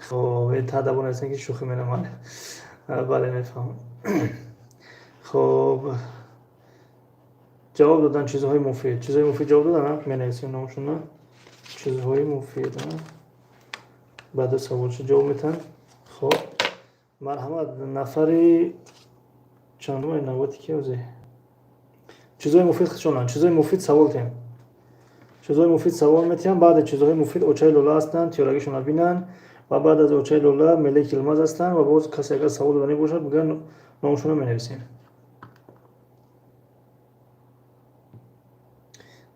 Хоб, таъдабон ҳастем, ки шӯхӣ менамояд. Бале, мефаҳмам. Хоб, ҷавоб додан чизҳои муфид. Чизҳои муфид ҷавоб додан, менависем номшона. Чизҳои муфид. Баъд саволшо ҷавоб метаҳанд. Хоб, марҳамат, нафари чандума навбати ки озе? Чизҳои муфид чонанд? Чизҳои муфид савол тиҳем. Чизҳои муфид савол метиҳам. Баъди чизҳои муфид очаи лола ҳастанд, тиёрагишонро бинанд ва баъд аз очаи лола Мелек Йилмаз ҳастанд ва боз касе агар савол доданӣ бошад, бигӯянд, номшонро менависем.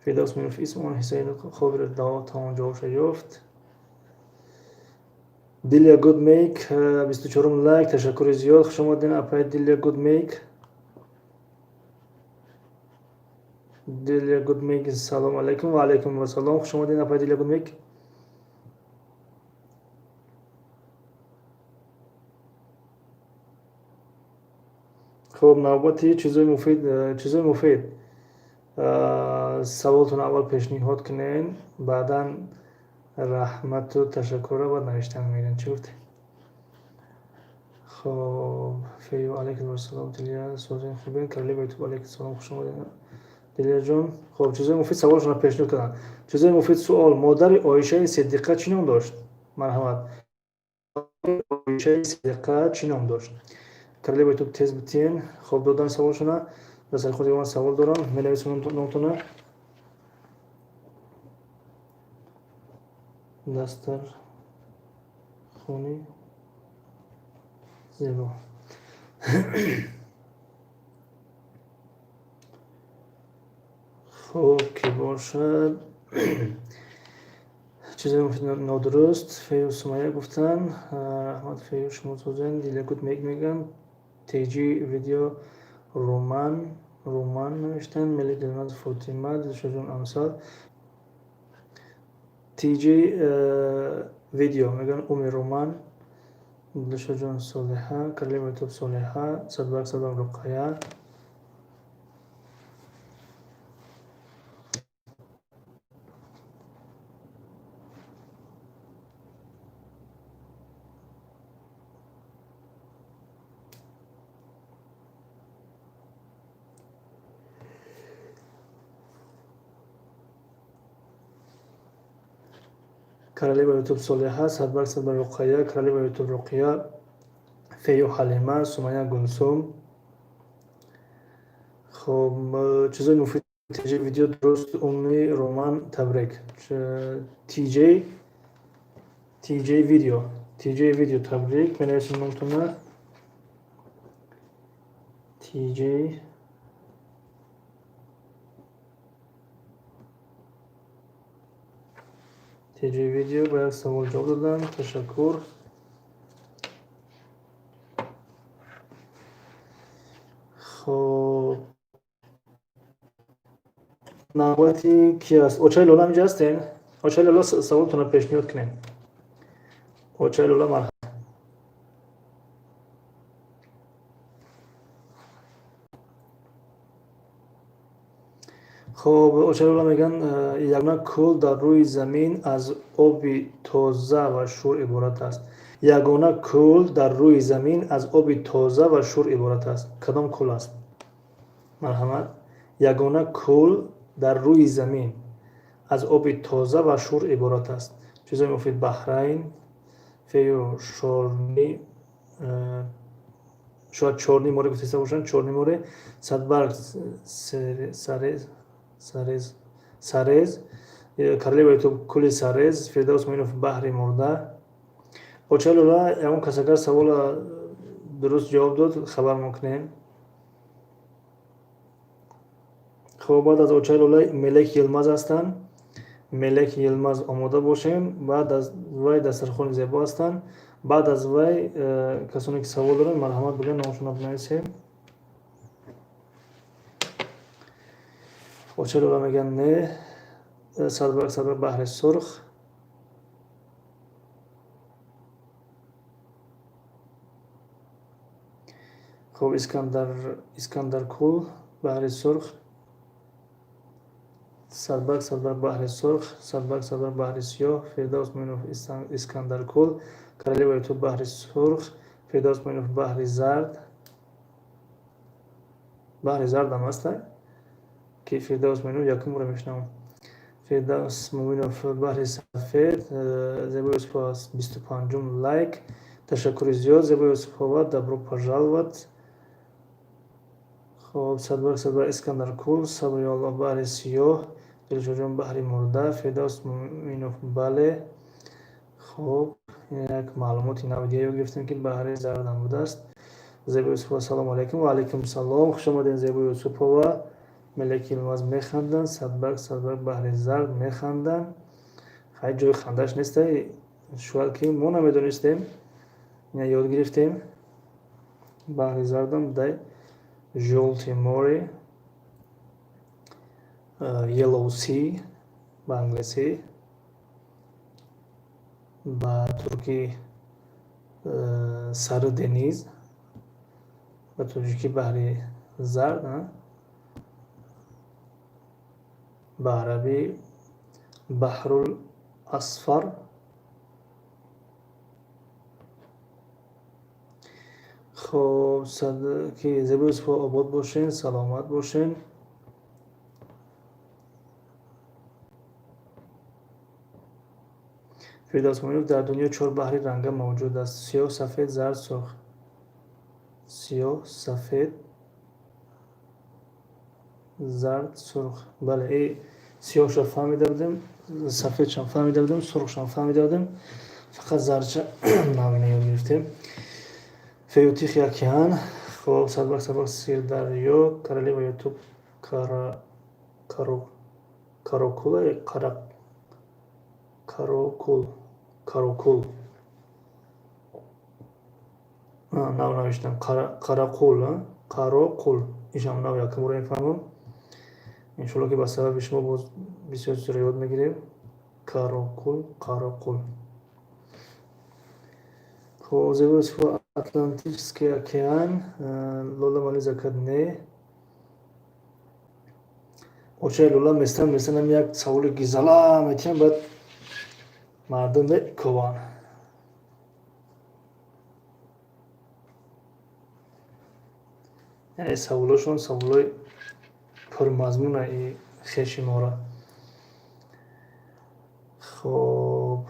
Фирдавс мегуфт, исм он ҳиссаи хобиро тамом ҷавобша ёфт. Дилия Good Make, 24-ум лайк, ташаккури зиёд. Хуш омадед, апай Дилия Good Make. Дилия Good Make, салом алайкум. Ва алайкум вассалом. Хуш омадед, апай Дилия Good Make. Хуб, навбати чизои муфид, чизои муфид. Саволтон аввал пешниҳод кунед, баъдан раҳмату ташаккурро баъд навиштан мегирем. Чӣ гуфтед? Хоб, фею, алайкум вассалом, Дилия, созин хубен, королева Ютуб, алайкум салом, хуш омадед. Дилияҷон, хоб, чизои муфид саволшонро пешниҳод карданд. Чизои муфид суол: модари Оишаи Сиддиқа чӣ ном дошт? Марҳамат. Оишаи Сиддиқа чӣ ном дошт? Королева Ютуб, тез битиен. Хоб, додан саволшона. Дар сари худ ман савол дорам, менависам номтона. Дастархони зебо. Хуб, ки бошад. Чизои муфид нодуруст. Фею Сумая гуфтанд. Раҳмат, Фею, шумо созен. Дилия Good Make мегӯянд. Теҷи видео Руман, Руман навиштанд, Мелик Дилмаз, Фотима, Дилшоджон Амсал, TJ видео мегӯянд, Уми Руман, Дилшоджон Солиҳа, Королева Ютуб Солиҳа, Садбарг Садбарг Руқая. Королева Ютуб Солиҳа, Садбарг Садбарг Руқая, Королева Ютуб Руқия, Фею Ҳалима, Сумая Гулсум. Хоб, чизои муфид TJ видео дуруст, Умми Роман, табрик. TJ видео, TJ видео, табрик, менависем номтона. TJ видео ба як савол ҷавоб додам. Ташаккур. Хоб, навбати ки аст? Очаи Лола инҷа ҳастем? Очаи Лола, саволтонро пешниҳод кунем. Очаи Лола, марҳамат. Хоб, Очаи Лола мегӯянд, ягона кӯл дар рӯи замин аз оби тоза ва шур иборат аст. Ягона кӯл дар рӯи замин аз оби тоза ва шур иборат аст. Кадом кӯл аст? Марҳамат. Ягона кӯл дар рӯи замин аз оби тоза ва шур иборат аст. Чизои муфид Баҳрайн, Фею Шорни, шояд Чёрный море гуфтаиста бошанд, Чёрный море, Садбарг Сарез, Сарез, Сарез, Королева Ютуб кӯли Сарез, Фирдавс Муинов баҳри мурда. Очаи Лола, ягон кас агар савола дуруст ҷавоб дод, хабар мекунем. Хоб, баъд аз Очаи Лола Мелек Йилмаз ҳастанд. Мелек Йилмаз, омода бошем. Баъд аз вай дастархони зебо ҳастанд. Баъд аз вай касоне ки савол доранд, марҳамат, бигӯянд, номашонро бинависем. Очаи Лола мегӯянд не. Садбарг Садбарг баҳри сурх. Хоб, Искандар, Искандаркул, баҳри сурх. Садбарг Садбарг баҳри сурх, Садбарг Садбарг баҳри сиёҳ, Фирдавс Муинов Искандаркул, Королева Ютуб баҳри сурх, Фирдавс Муинов баҳри зард. Баҳри зардам ҳаста? Ки Фирдавс Муинов якум бора мешунавам. Фирдавс Муинов баҳри сафед, Зебои Юсупова 25-ум лайк. Ташаккури зиёд, Зебои Юсупова, добро пожаловать. Хоб, Садбарг Садбарг Искандаркул, Сабри Аллоҳ баҳри сиёҳ, Дилшоджон баҳри мурда, Фирдавс Муинов бале. Хоб, як маълумоти нави дига ёд гирифтем, ки баҳри зардам будааст. Зебои Юсупова, салому алайкум. Ва алайкум салом. Хуш омадед, Зебои Юсупова. Мелек Йилмаз механданд, Садбарг Садбарг баҳри зард механданд. Хай, ҷои хандаш неста, шояд ки мо намедонистем. Ина ёд гирифтем. Баҳри зардам дай Жёлтое море, Yellow Sea ба англисӣ, ба туркӣ Сары Deniz, ба тоҷикӣ баҳри зард, ба арабӣ Баҳрул Асфар. Хоб, ки Зебои Юсупова, обод бошен, саломат бошен. Фирдавс Муинов, дар дунё чор баҳри ранга мавҷуд аст: сиёҳ, сафед, зард, сурх. Сиёҳ, сафед, зард, сурх. Бале, сиёҳша фаҳмида будем, сафедшам фаҳмида будем, сурхшам фаҳмида будем, фақат зардша навина ёд гирифтем. Фею Тихий океан. Хоб, Садбарг Садбарг Сирдарё, Королева Ютуб Карокула, Карокул, Карокул. Нав навиштам. Қарақул, Қароқул. Ишам нав якум бора мефаҳмам. Иншоалло, ки ба сабаби шумо боз бисёр чизро ёд мегирем. Карокул, Қароқул. Хоб, Зебои Юсупова, Атлантический океан. Лола Мали Закат не. Очаи Лола местан, местан, як саволи гизала метиҳам, баъд мардум мекӯбанд. Яъне саволошон саволои пурмазмуна и хеши мора. Хоб,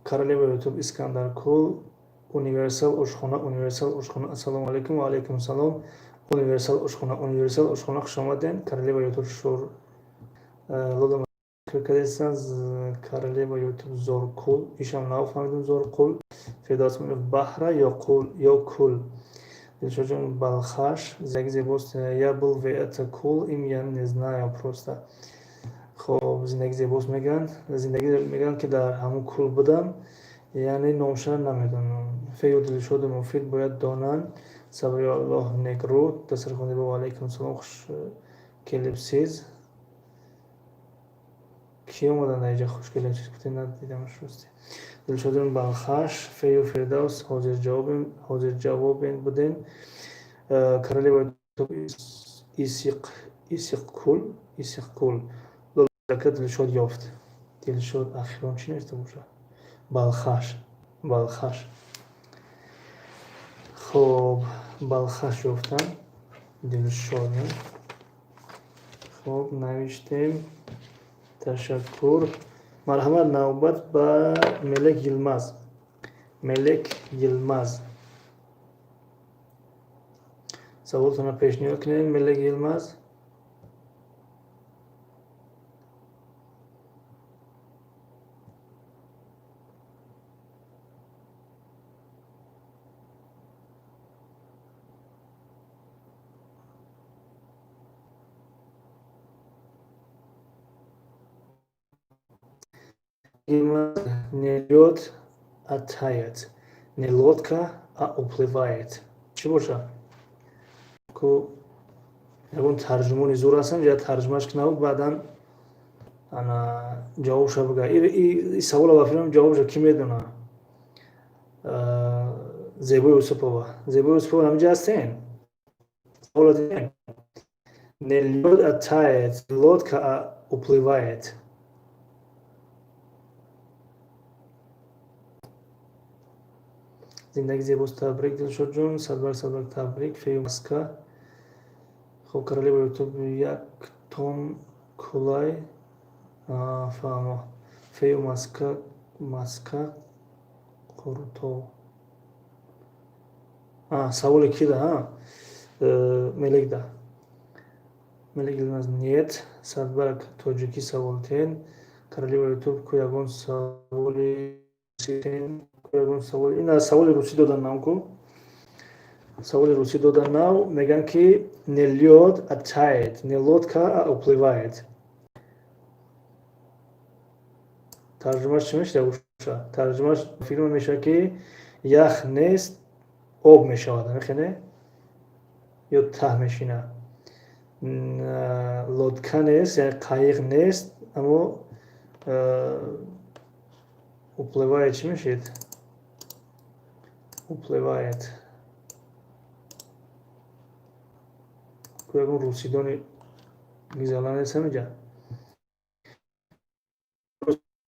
Королева Ютуб, Искандаркул, Универсал ошхона, Универсал ошхона. Ассалому алайкум, ва алайкум салом. Универсал ошхона, Универсал ошхона, хуш омаден. Королева Ютуб, шур Лола кадесан. Королева Ютуб, Зоркул, ишам нав фаҳмидум, Зоркул. Фирдавс баҳра ё қул ё кул. Дилшодҷон, Балхаш, зиндагӣ зебост. Я был в это кул, им я не знаю просто. Хоб, зиндагӣ зебост мегӯянд, зиндагӣ мегӯянд, ки дар ҳамун кул будам, яъне номшара намедонам. Фею Дилшоду Муфид бояд донанд. Сабри Аллоҳ некрӯ. Дастархони бо, алайкум салом, хуш келибсиз. Ки омаданд дар инҷа? Хуш келибсиз гуфте, надидамаш, рости. Дилшодон, Балхаш, Фею Фирдавс ҳозирҷавобем, ҳозирҷавобен буден. Королева Исиқ, Исиқкул, Исиқкул. Лолака Дилшод ёфт. Дилшод ахирон чӣ навишта бошад? Балхаш, Балхаш. Хоб, Балхаш ёфтам. Дилшод. Хоб, навиштем. Ташаккур. Марҳамат, навбат ба Мелек Йилмаз. Мелек Йилмаз. Саволтонро пешниҳод кунед, Мелек Йилмаз. Не лёд, а тает. Не лодка, а уплывает. Чӣ боша? Ку ягон тарҷумони зур ҳастам, я тарҷумаш кунаву баъдан ана ҷавобша бигӯ. И савола ба филм ҷавобша кӣ медона? Зебои Юсупова. Зебои Юсупова ҳаминҷа ҳастен? Савола дидем. Не лёд, а тает, лодка, а уплывает. Зиндагӣ зебост, табрик, Дилшодҷон, садбарг, садбарг, табрик, Фею Маска. Хоб, Королева Ютуб, як тон кулай, фаҳмо. Фею Маска, Маска, Қурутов. Саволи кида, Мелекда. Мелек Йилмаз, нет. Садбарг, тоҷикӣ саволтен. Королева Ютуб, ку ягон саволи ягон савол, ин саволи русӣ додан нав, ку саволи русӣ додан нав, мегӯянд, ки не лёд, а тает, не лодка, а уплывает. Тарҷумаш чӣ мешавад? Тарҷумаш филма мешавад, ки ях нест, об мешавад, амихене ё таҳ мешина. Лодка нест, яъне қайиқ нест, аммо уплывает чӣ мешавад? Уплывает. Ягон русидони гизала нест ҳаминҷа?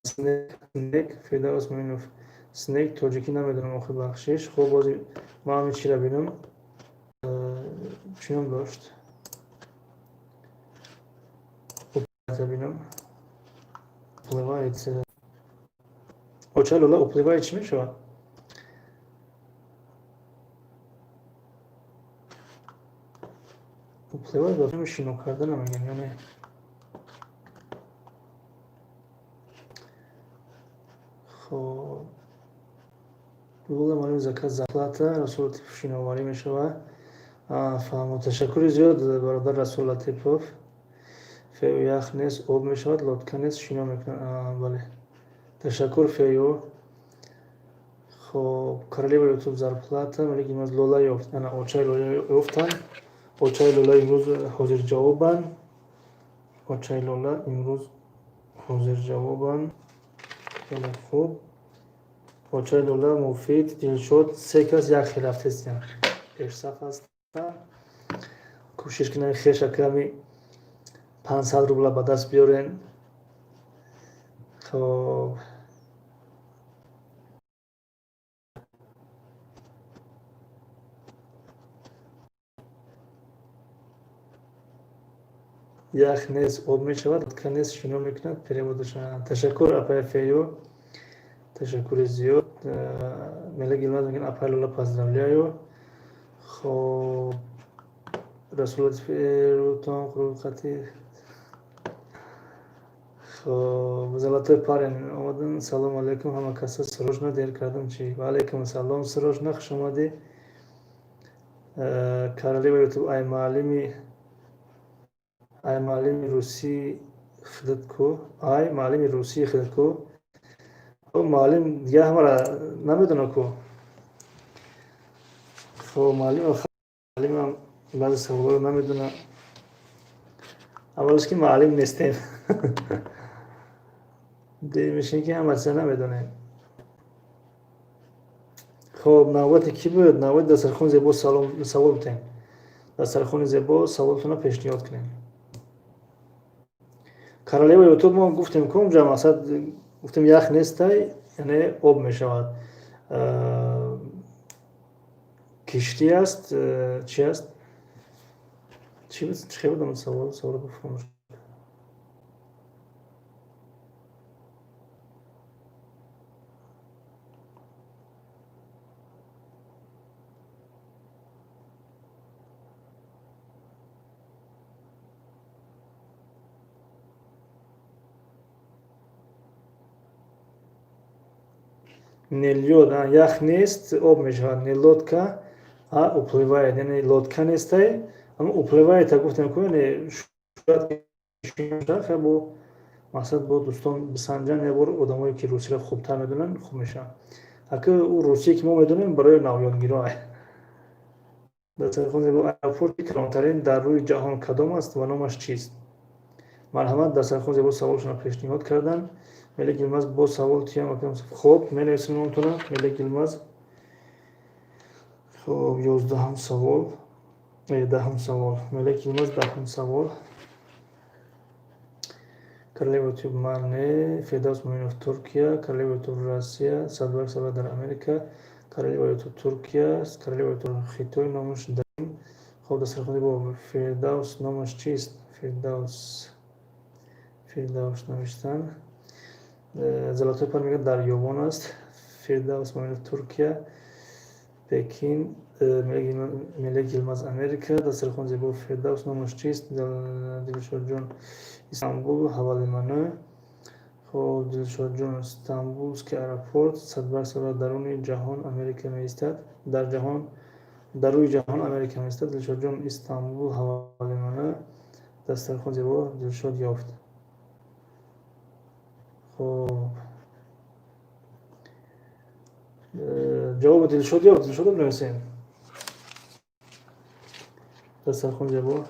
Снег, Фирдавс Муинов, снег тоҷикӣ намедонам охир, бахшиш. Хоб, бози ман ҳамин чиро бинам, чӣ ном дошт, бинам. Уплывает. Оча Лола, уплывает чӣ мешавад? Уплывает ба шино карда намегӯям ё не? Хоб, Лола Марим, заказ, зарплата. Расул Латипов, шиноварӣ мешавад. Фаҳмо, ташаккури зиёд, бародар Расул Латипов. Фею, ях нест, об мешавад, лодка нест, шино мекунад. Бале, ташаккур, Фею. Хоб, королева Ютуб, зарплата Мелек Йилмаз, Лола ёфт. Ана, очаи Лола ёфтанд. Очаи Лола имрӯз ҳозирҷавобанд. Очаи Лола имрӯз ҳозирҷавобанд. Хеле хуб. Очаи Лола, Муфид, Дилшод, се кас як хел рафтестиян, пешсаф ҳастанд. Кӯшиш кунед, хешаками 500 рубла ба даст биёрен. Хоб, ях нест, об мешавад, лодка нест, шино мекунад. Перевод аша. Ташаккур, апай Фею, ташаккури зиёд. Мелек Йилмаз мегӯяд: «Апай Лола, поздравляю». Хоб, Расулатон қати. Хоб, золотой парень омадан. Салом алейкум, ҳама каса. Срочно, дер кардам чи? Ваалейкум салом, срочно, хуш омадӣ. Королева Ютуб, ай маълими русии худат ку, ай маълими русии худат ку. Маълим дига ҳамара намедона ку. Хоб, маълимам баъзе саволҳоро намедона. Аввалаш, ки маълим нестем, мешин ки ҳама чиза намедонем. Хоб, навбати кӣ буд? Навбати дастархони зебо. Савол битем, дастархони зебо, саволтонро пешниҳод кунем. Королева Ютуб, мо гуфтем ку, унҷа мақсад гуфтем, ях нестай, яъне об мешавад, киштӣ аст, чи аст, чи хел будам? Саволро фаромӯш. Не лёд, ях нест, об мешавад. Не лодка, а уплывает, яъне лодка нестай, аммо уплывает гуфтем ку, яъне шояд бо мақсад бо дӯстон бисанҷан як бор, одамое ки русиро хубтар медонанд, хуб мешаванд. Ака, ӯ русие ки мо медонем, барои навёдгиро. Аэропорти калонтарин дар рӯи ҷаҳон кадом аст ва номаш чист? Марҳамат, дастархон зебо саволшонро пешниҳод карданд. Мелек Йилмаз, боз савол тиям. Хоб, менависем номтона, Мелек Йилмаз. Хоб, 11-ум савол, 10-ум савол, Мелек Йилмаз, 10-ум савол. Королева Ютуб, мане. Фирдавс Муминов, Туркия. Королева Ютуб, Россия. Садбарг Сабар, дар Америка. Королева Ютуб, Туркия. Королева Ютуб, Хитой, номаш Дарим. Хоб, дастархони бо Фирдавс, номаш чист? Фирдавс, Фирдавс навиштан. Золотой пар мегӯяд, дар Ёбон аст. Фирдавс Муминов, Туркия, Пекин. Мелек Йилмаз, Америка. Дастархон зебо, Фирдавс, номаш чист? Дилшодҷон, Истанбул havalimanı. Хоб, Дилшодҷон, Стамбулский аэропорт. Садбар Сабар, даруни ҷаҳон Америка меистад, дар ҷаҳон, дар рӯи ҷаҳон Америка меистад. Дилшодҷон, Истанбул havalimanı. Дастархон зебо, Дилшод ёфт. Хоб, ҷавоби Дилшод ёфт. Дилшодо бинависем. Дастархон зебо.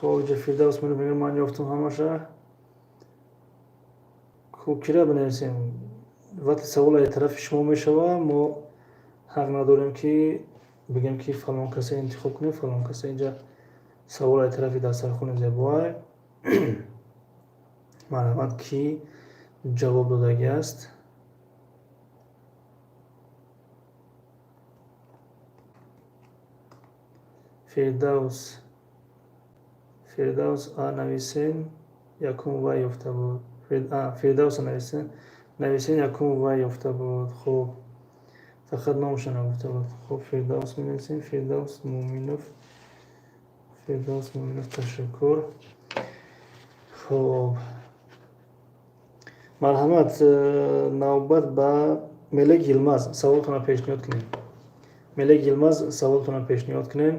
Хоб, ҷа Фирдавс мегӯяд, ман ёфтам ҳамаша. Хуб, кира бинависем? Вақте савол аз тарафи шумо мешава, мо ҳақ надорем, ки бигем, ки фалон каса интихоб кунем, фалон каса. Инҷа савол аз тарафи дастархони зебоай. Марҳамат, кӣ ҷавоб додагӣ аст? Фирдавс, Фирдавс а нависен, якум вай ёфта буд. Фирдавса нависен, нависен, якум вай ёфта буд. Хуб, фақат номаша нагуфта буд. Хуб, Фирдавс менависем. Фирдавс Муминов, Фирдавс Муминов, ташаккур. Хуб, марҳамат, навбат ба Мелек Йилмаз, саволтонро пешниҳод кунед. Мелек Йилмаз, саволтонро пешниҳод кунем.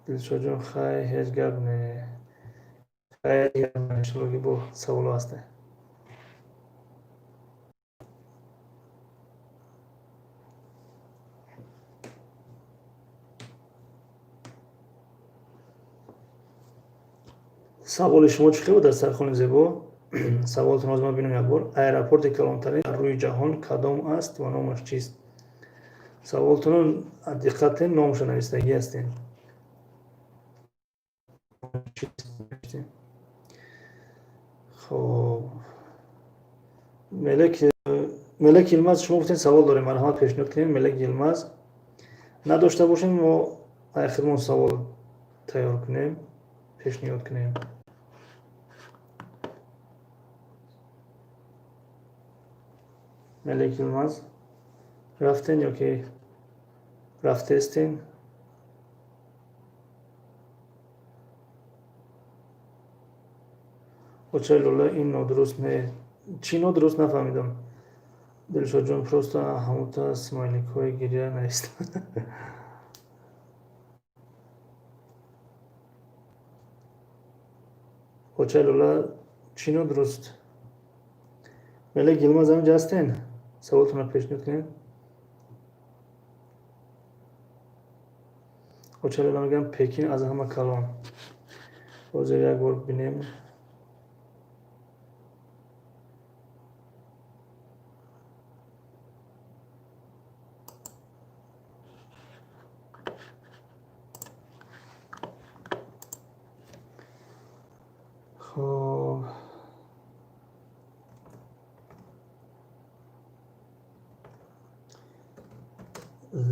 Дилшодҷон, хай, ҳеҷ гап не, хай, иншолло, ки бо саволо ҳастем. Саволи шумо чӣ хел буд, дар сархони зебо? Саволтон ҳозир ман бинам як бор. Аэропорти калонтарин дар рӯи ҷаҳон кадом аст ва номаш чист? Саволтонро диққат, номашо навистагӣ ҳастем. Хоб, Мелек Йилмаз, шумо гуфтем, савол дорем, марҳамат, пешниҳод кунем. Мелек Йилмаз, надошта бошем, мо худмон савол тайёр кунем, пешниҳод кунем. Мелек Йилмаз, рафтен ё ки рафтестен? Очаи Лола, ин нодуруст не. Чӣ нодуруст, нафаҳмидам. Дилшодҷон, просто ҳамута смайликҳои гиря навист. Очаи Лола, чӣ нодуруст? Мелек Йилмаз, ҳаминҷа ҳастен? Саволтонро пешниҳод кунед. Очаи Лола мегӯям, Пекин аз ҳама калон. Ҳозир як бор бинем. Хоб,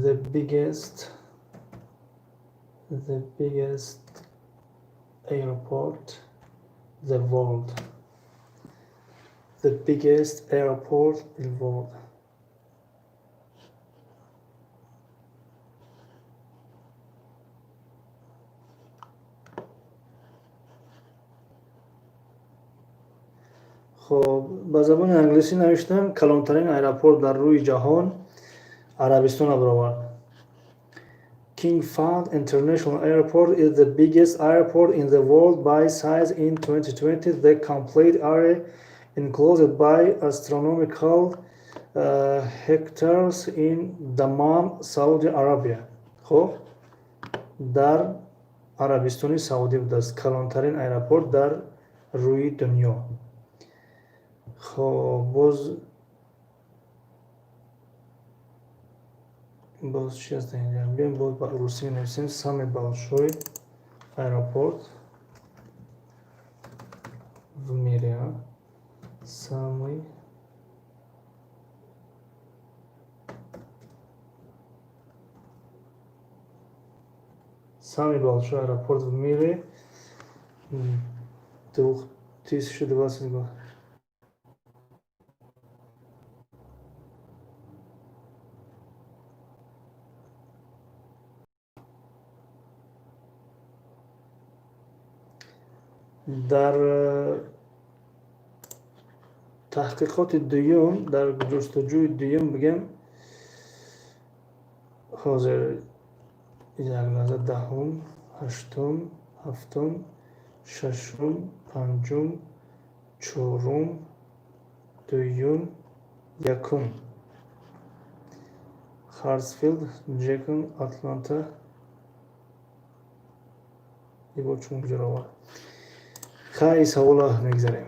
the biggest airport the world, the biggest airport in world. Хоб, ба забони англисӣ навиштам, калонтарин аэропорт дар рӯи ҷаҳон Арабистона баровард. King Fahd International Airport is the biggest airport in the world by size in 2020. The complete area enclosed by astronomical hectares in Dammam, Saudi Arabia. Хоб, дар Арабистони Саудӣ будааст калонтарин аэропорт дар рӯи дунё. Хоб, боз чи аст инҷа? Биёем, боз ба русӣ менависем: самый большой аэропорт в мире, самый большой аэропорт в мире 2020 год. Дар таҳқиқоти дуюм, дар ҷустуҷӯи дуюм бигем, ҳозир як лаҳза, 10-ум, ҳаштум, ҳафтум, шашум, панҷум, чорум, дуюм, якум. Хартсфилд Ҷексон, Атланта ибо чун куҷоро овард? Хай, савола мегзарем.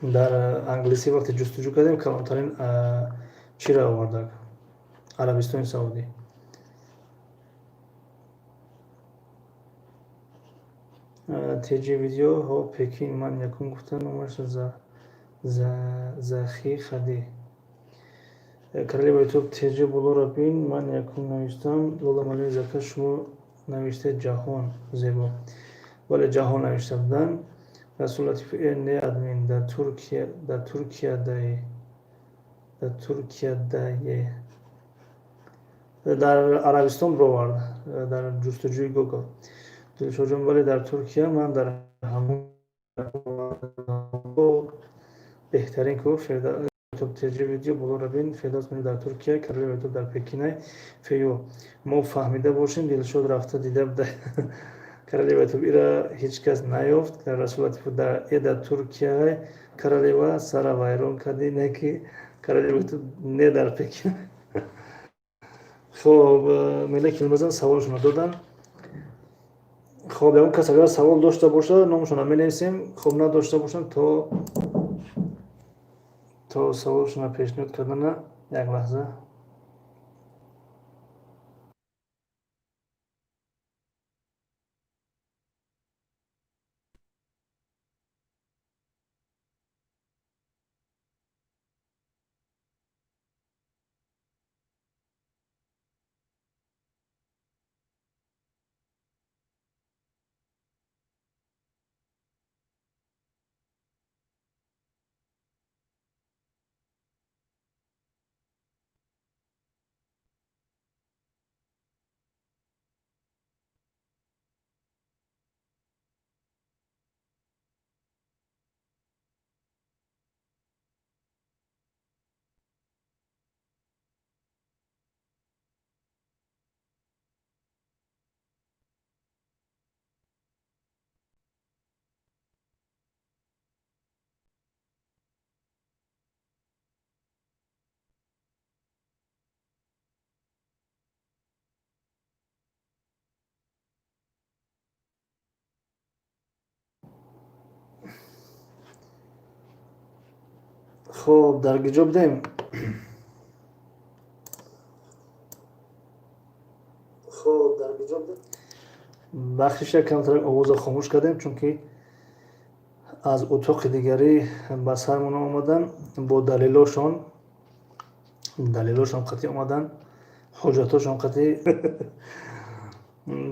Дар англисӣ вақте ҷустуҷӯ кардем, калонтарин чиро овардак? Арабистони Саудӣ. Теҷи видео ҳо, Пекин, ман якум гуфтам, номаш Захи Хади. Королева Ютуб, теҷи болоро бин, ман якум навиштам. Лола Малии Зака, шумо навиштед ҷаҳон зебо. Вале ҷаҳон навишта буданд. Расул Латиф, не, админ, дар Туркия дае, дар Туркия дае, дар Арабистон бировард. Дар ҷустуҷӯи Google. Дилшодҷон, бале, дар Туркия ман дар ҳамон беҳтарин ку Ютуб ТЖ видео боло равин. Фирдавс мени дар Туркия, Королева Ютуб дар Пекинай. Фею, мо фаҳмида бошем, Дилшод рафта дида буда. Королева Ютуб, ира ҳеҷ кас наёфт. Расул Латифов дар Туркияй. Королева сара вайрон кардӣ, не ки Королева Ютуб не дар Пекин. Хоб, Мелек Йилмазан саволшонро доданд. Хоб, ягон кас агар савол дошта бошад, номашонро менависем. Хоб, надошта бошанд, то саволшонро пешниҳод кардана як лаҳза. Хоб, дар куҷо будем? Хоб, дар куҷо будем? Бахшиша, камтарак овозро хомӯш кардем, чунки аз утоқи дигарӣ ба сармон омадан бо далелошон, далелошон қатъӣ омадан, ҳуҷҷатошон қатъӣ.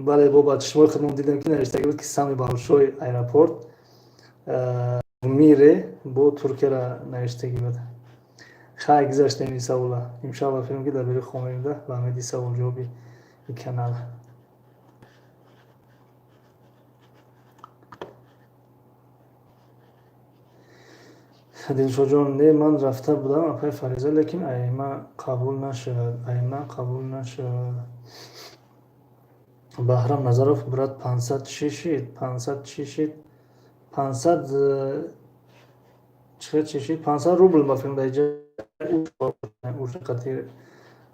Бале, бо ба чишмои худмон дидем, ки навиштагӣ буд, ки самый большой аэропорт в мире бо Туркияра навиштагӣ буд. Хай, гузаштем ин савола. Имшаб филм ки дар бери хомем да ба ҳамиди саволҷавоби канал. Дилшодҷон, не, ман рафта будам, апаи Фариза, лекин айма қабул нашуд, айма қабул нашуд. Баҳрам Назаров, брат, 500 чӣ шид? 500 чӣ шид? 500 чӣ чӣ шид? 500 рубл ба филм дар иҷа қати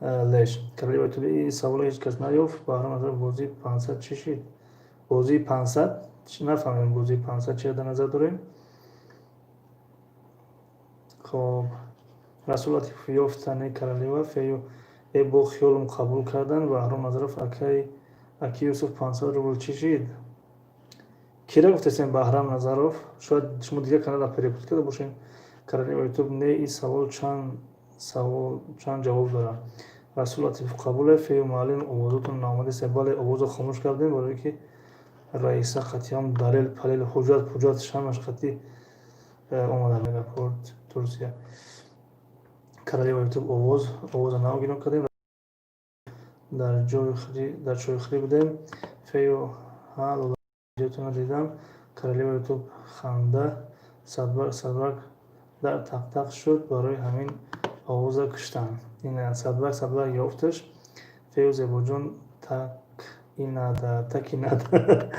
леш. Королева Ютуби, саволо ҳеҷ кас наёфт. Баҳрам Назаров, бозии 500 чӣ шид? Бозии 500 нафаҳмем, бозии 500 чиро дар назар дорем. Хоб, Расул Латифов, ёфтане королева. Фею, э, бо хиёлум қабул кардан. Баҳром Назаров, акай аки Юсуф, 500 рубл чӣ шид? Кира гуфтесем, Баҳрам Назаров? Шояд шумо дигар канала перепут карда бошем. Королева Ютуб, не, ин савол чанд савол, чанд ҷавоб дорад. Расул Латифов, қабуле. Фею, муаллим, овозотон наомадест. Бале, овозро хомӯш кардем, барое ки раиса қатъиам далел палел ҳуҷҷат пуҷҷат шамаш қатъи омада. Аэропорт Турсия. Королева Ютуб, овоза навгино кардем, дар ҷои дар чойхӯрӣ будем. Фею, ҳа, лолаҷотонро дидам. Королева Ютуб, ханда, садбарг садбарг дар тақтақ шуд, барои ҳамин овоза куштанд. Ина садбарг садбарг ёфташ. Фею, Зебоҷон, так и надо, так и надо.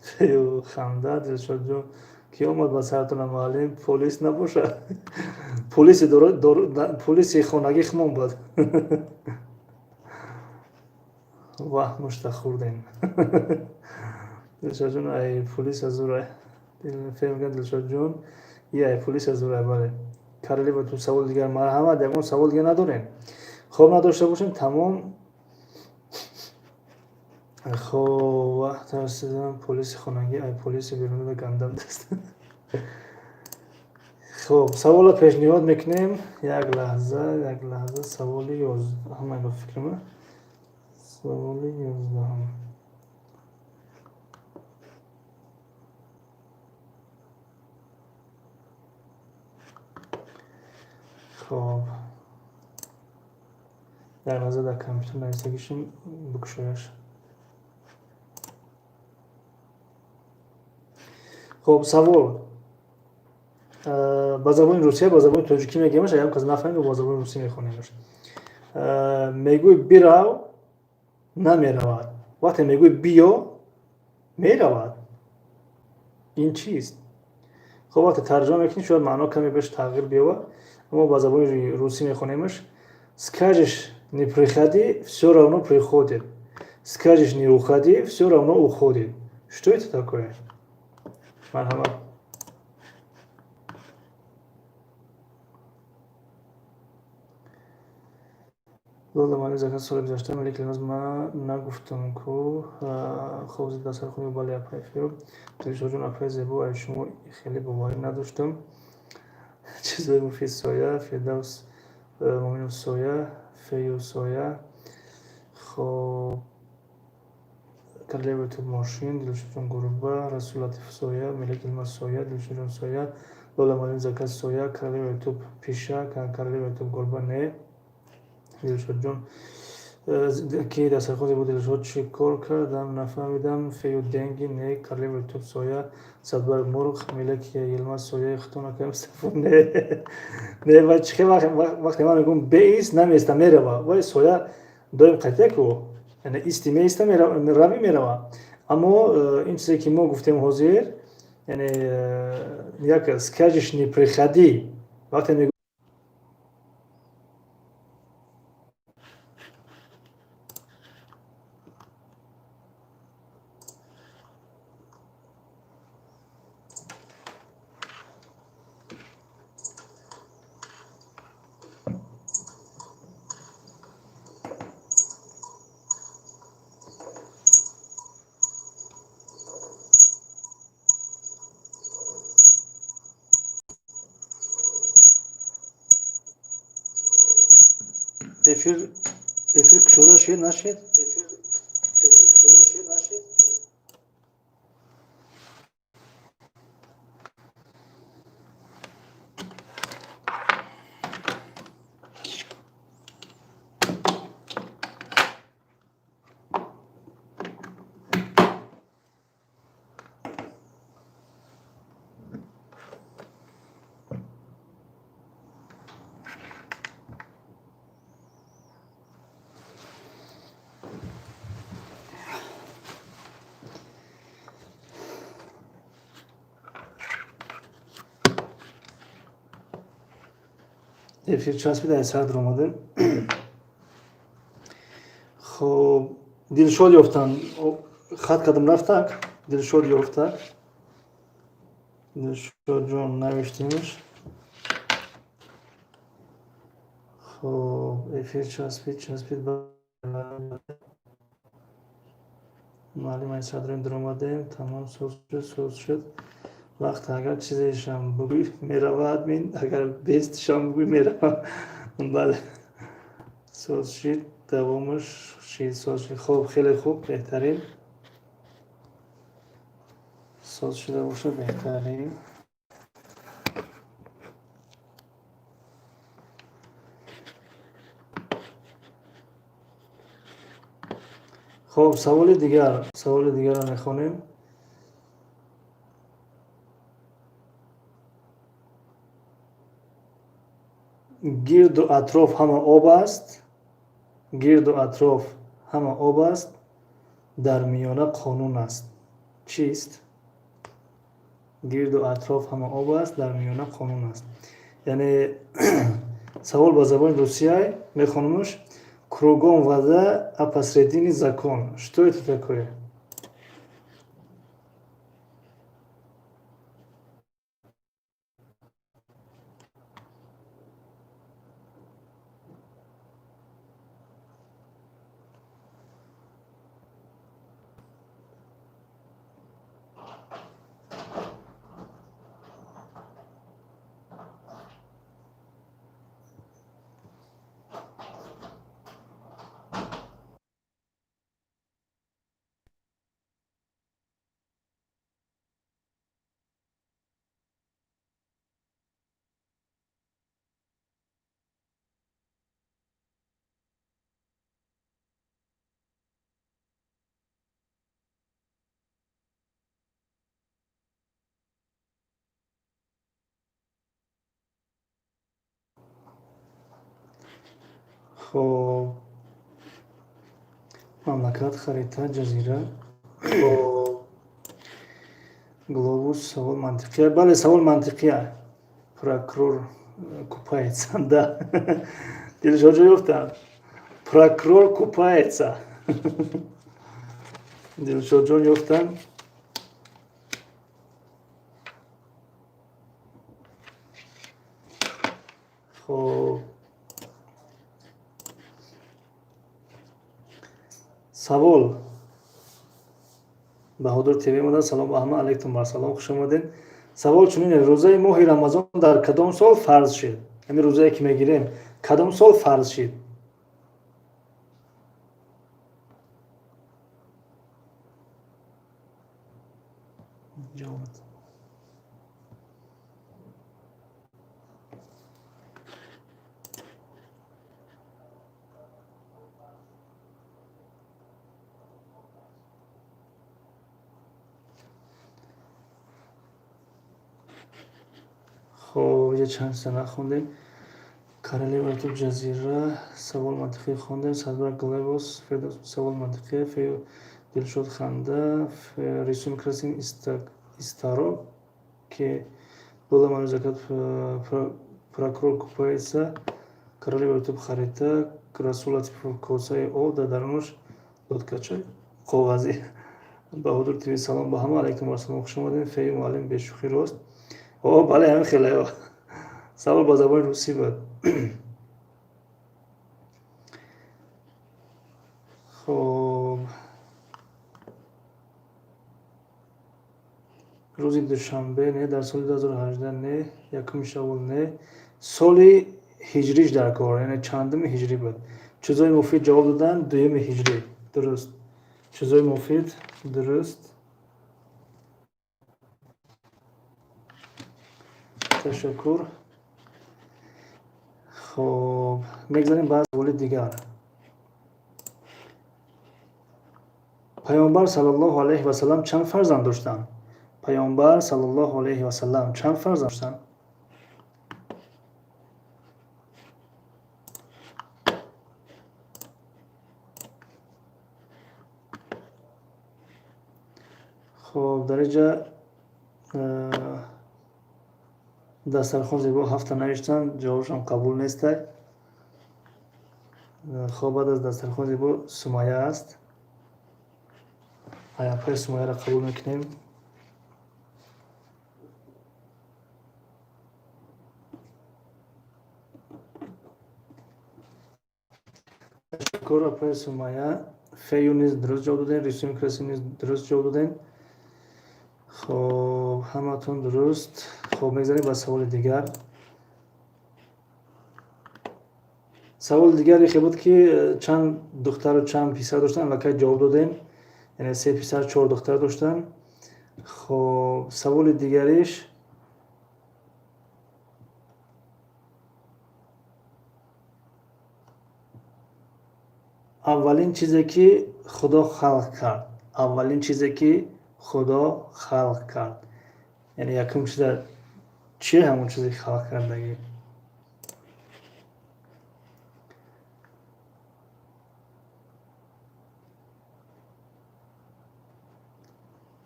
Фею, ханда. Дилшодҷон, ки омад ба саратона, муаллим? Полис набошад? Полиси хонагӣ хумон буд. Ваҳ, мушта хӯрдем. Дилшодҷон, ай полис азурай. Фею мегӯяд, Дилшодҷон, и ай полис азурай. Бале. Королева, ту савол дигар, марҳамат. Ягон савол дигар надорем? Хоб, надошта бошем, тамом. Хоб, ваҳ, тарсидам, полиси хонагӣ ай полиси берунада гандам даст. Хоб, саволро пешниҳод мекунем. Як лаҳза, як лаҳза. Саволи 11-ам ба фикрама, саволи 11-ам. Хоб, як лаҳза, дар компютер нависагишим бикушояш. Хоб, савол ба забони русия, ба забони тоҷикӣ мегӯемаш, агар кас нафаҳмид, ба забони русӣ мехонемаш. Мегӯй бирав, намеравад, вақте мегӯй биё, меравад. Ин чист? Хоб, вақте тарҷума мекунӣ, шояд маъно каме беш тағйир биёбад, аммо ба забони русӣ мехонемаш: скажешь не приходи, всё равно приходит, скажешь не уходи, всё равно уходит. Что это такое? Марҳамат. Лола мани заказ соли гузашта мали климаз ма нагуфтам ку хоб дастархони. Бале, апай фиру Дилшоҷон, апай зебо, ай шумо хеле боварӣ надоштам. Чизои муфид. Соя, Фирдавс Муминов соя, Фею соя. Хоб, Королева Ютуб мошин, Дилшоҷон гурба, Расул Латиф соя, Мелик Илмаз соя, Дилшоҷон соя, Лола Малим заказ соя, Королева Ютуб пиша, Королева Ютуб гурба не. Дилшодҷон, ки дастархон зебо. Дилшод, чӣ кор кардам, нафаҳмидам. Фею деньги не, Королева Ютуб соя, Садбарг мурғ, Мелек Йилмаз соя, хато накардам, Мустафо не. Не, ва чӣ вақте ман мегӯям беист, намеиста, мерава, вай соя доим қатъия ку, яъне исти меиста, рави мерава. Аммо ин чизе ки мо гуфтем ҳозир, яъне як скажешь не приходи, вақте эфир кушода шед, нашед? Эфир кушода шед, нашед? Эфир часпид, ай сар даромадем. Хоб, Дилшод ёфтан, хат кардам, рафтак. Дилшод ёфтак, Дилшодҷон, навиштимш. Хоб, эфир часпид, часпид. Маълим, ай садрем даромадем. Тамом, соз шуд, соз шуд. Вақт агар чизешам бугӯй, мерава админ, агар бестшам бугӯй, мерава. Бале, соз шид, давомаш шид, соз шид. Хоб, хеле хуб, беҳтарин. Соз шуда бошад, беҳтарин. Хоб, саволи дигар, саволи дигарро мехонем. Гирду атроф ҳама об аст, гирду атроф ҳама об аст, дар миёна қонун аст. Чист? Гирду атроф ҳама об аст, дар миёна қонун аст. Яъне савол ба забони русия мехонамш: кругом вода, а посредине закон. Что это такое? Хоб, мамлакат, харита, ҷазира, глобус. Савол мантиқия. Бале, савол мантиқия. Прокурор купается, да. Дилшодҷо ёфтанд. Прокурор купается. Дилшодҷон ёфтанд. Хоб, савол. Баҳодур ТВ омада. Салом ба ҳама, алайкум ассалом, хуш омадед. Савол чунин: рӯзаи моҳи Рамазон дар кадом сол фарз шуд? Ҳамин рӯзае ки мегирем, кадом сол фарз шуд? Ҷавоб. Хоб, иҷа чанд чиза нахондем. Королева Ютуб, ҷазира, савол мантиқӣ хондем. Садбар Глебос, Фирдавс, савол мантиқӣ. Дилшод ханда. Рисуем красим истаро ки было мою закат. Прокурор купается. Королева Ютуб, харита. Расул Латипов, косаи об, дар дарунаш лодкачаи коғазӣ. Баҳодур ТВ, салом ба ҳама, алайкум ассалом, хуш омадем. Феи муаллим, бешӯхӣ рост. О, бале, ҳамин хеле. Савол ба забони русӣ буд. Хоб, рӯзи душанбе не, дар соли 2018 не, якуми шаввол не, соли ҳиҷриш дар кор, яъне чандуми ҳиҷрӣ буд? Чизои муфид ҷавоб доданд: дуюми ҳиҷрӣ. Дуруст, чизои муфид дуруст. Ташаккур. Хоб, мегзарем ба саволи дигар. Паёмбар саллаллоҳу алайҳи васаллам чанд фарзанд доштанд? Паёмбар саллаллоҳу алайҳи васаллам чанд фарзанд доштанд? Хоб, дар инҷа дастархон зебо ҳафта навиштанд, ҷавобшон қабул нестай. Хоб, баъд аз дастархон зебо Сумая аст. Аяпаи Сумаяро қабул мекунем. Ташаккур, апаи Сумая. Фею низ дуруст ҷавоб додем, Рисуми Краси низ дуруст ҷавоб додем. Хоб, ҳаматон дуруст. Хоб, мегзарем ба саволи дигар. Саволи дигар ихе буд, ки чанд духтару чанд писар доштанд. Аллакай ҷавоб додем, яъне се писар, чор духтар доштанд. Хоб, саволи дигариш: аввалин чизе ки Худо халқ кард, аввалин чизе ки Худо халқ кард, яъне якум чиза чи, ҳамон чизе ки халқ кардагӣ?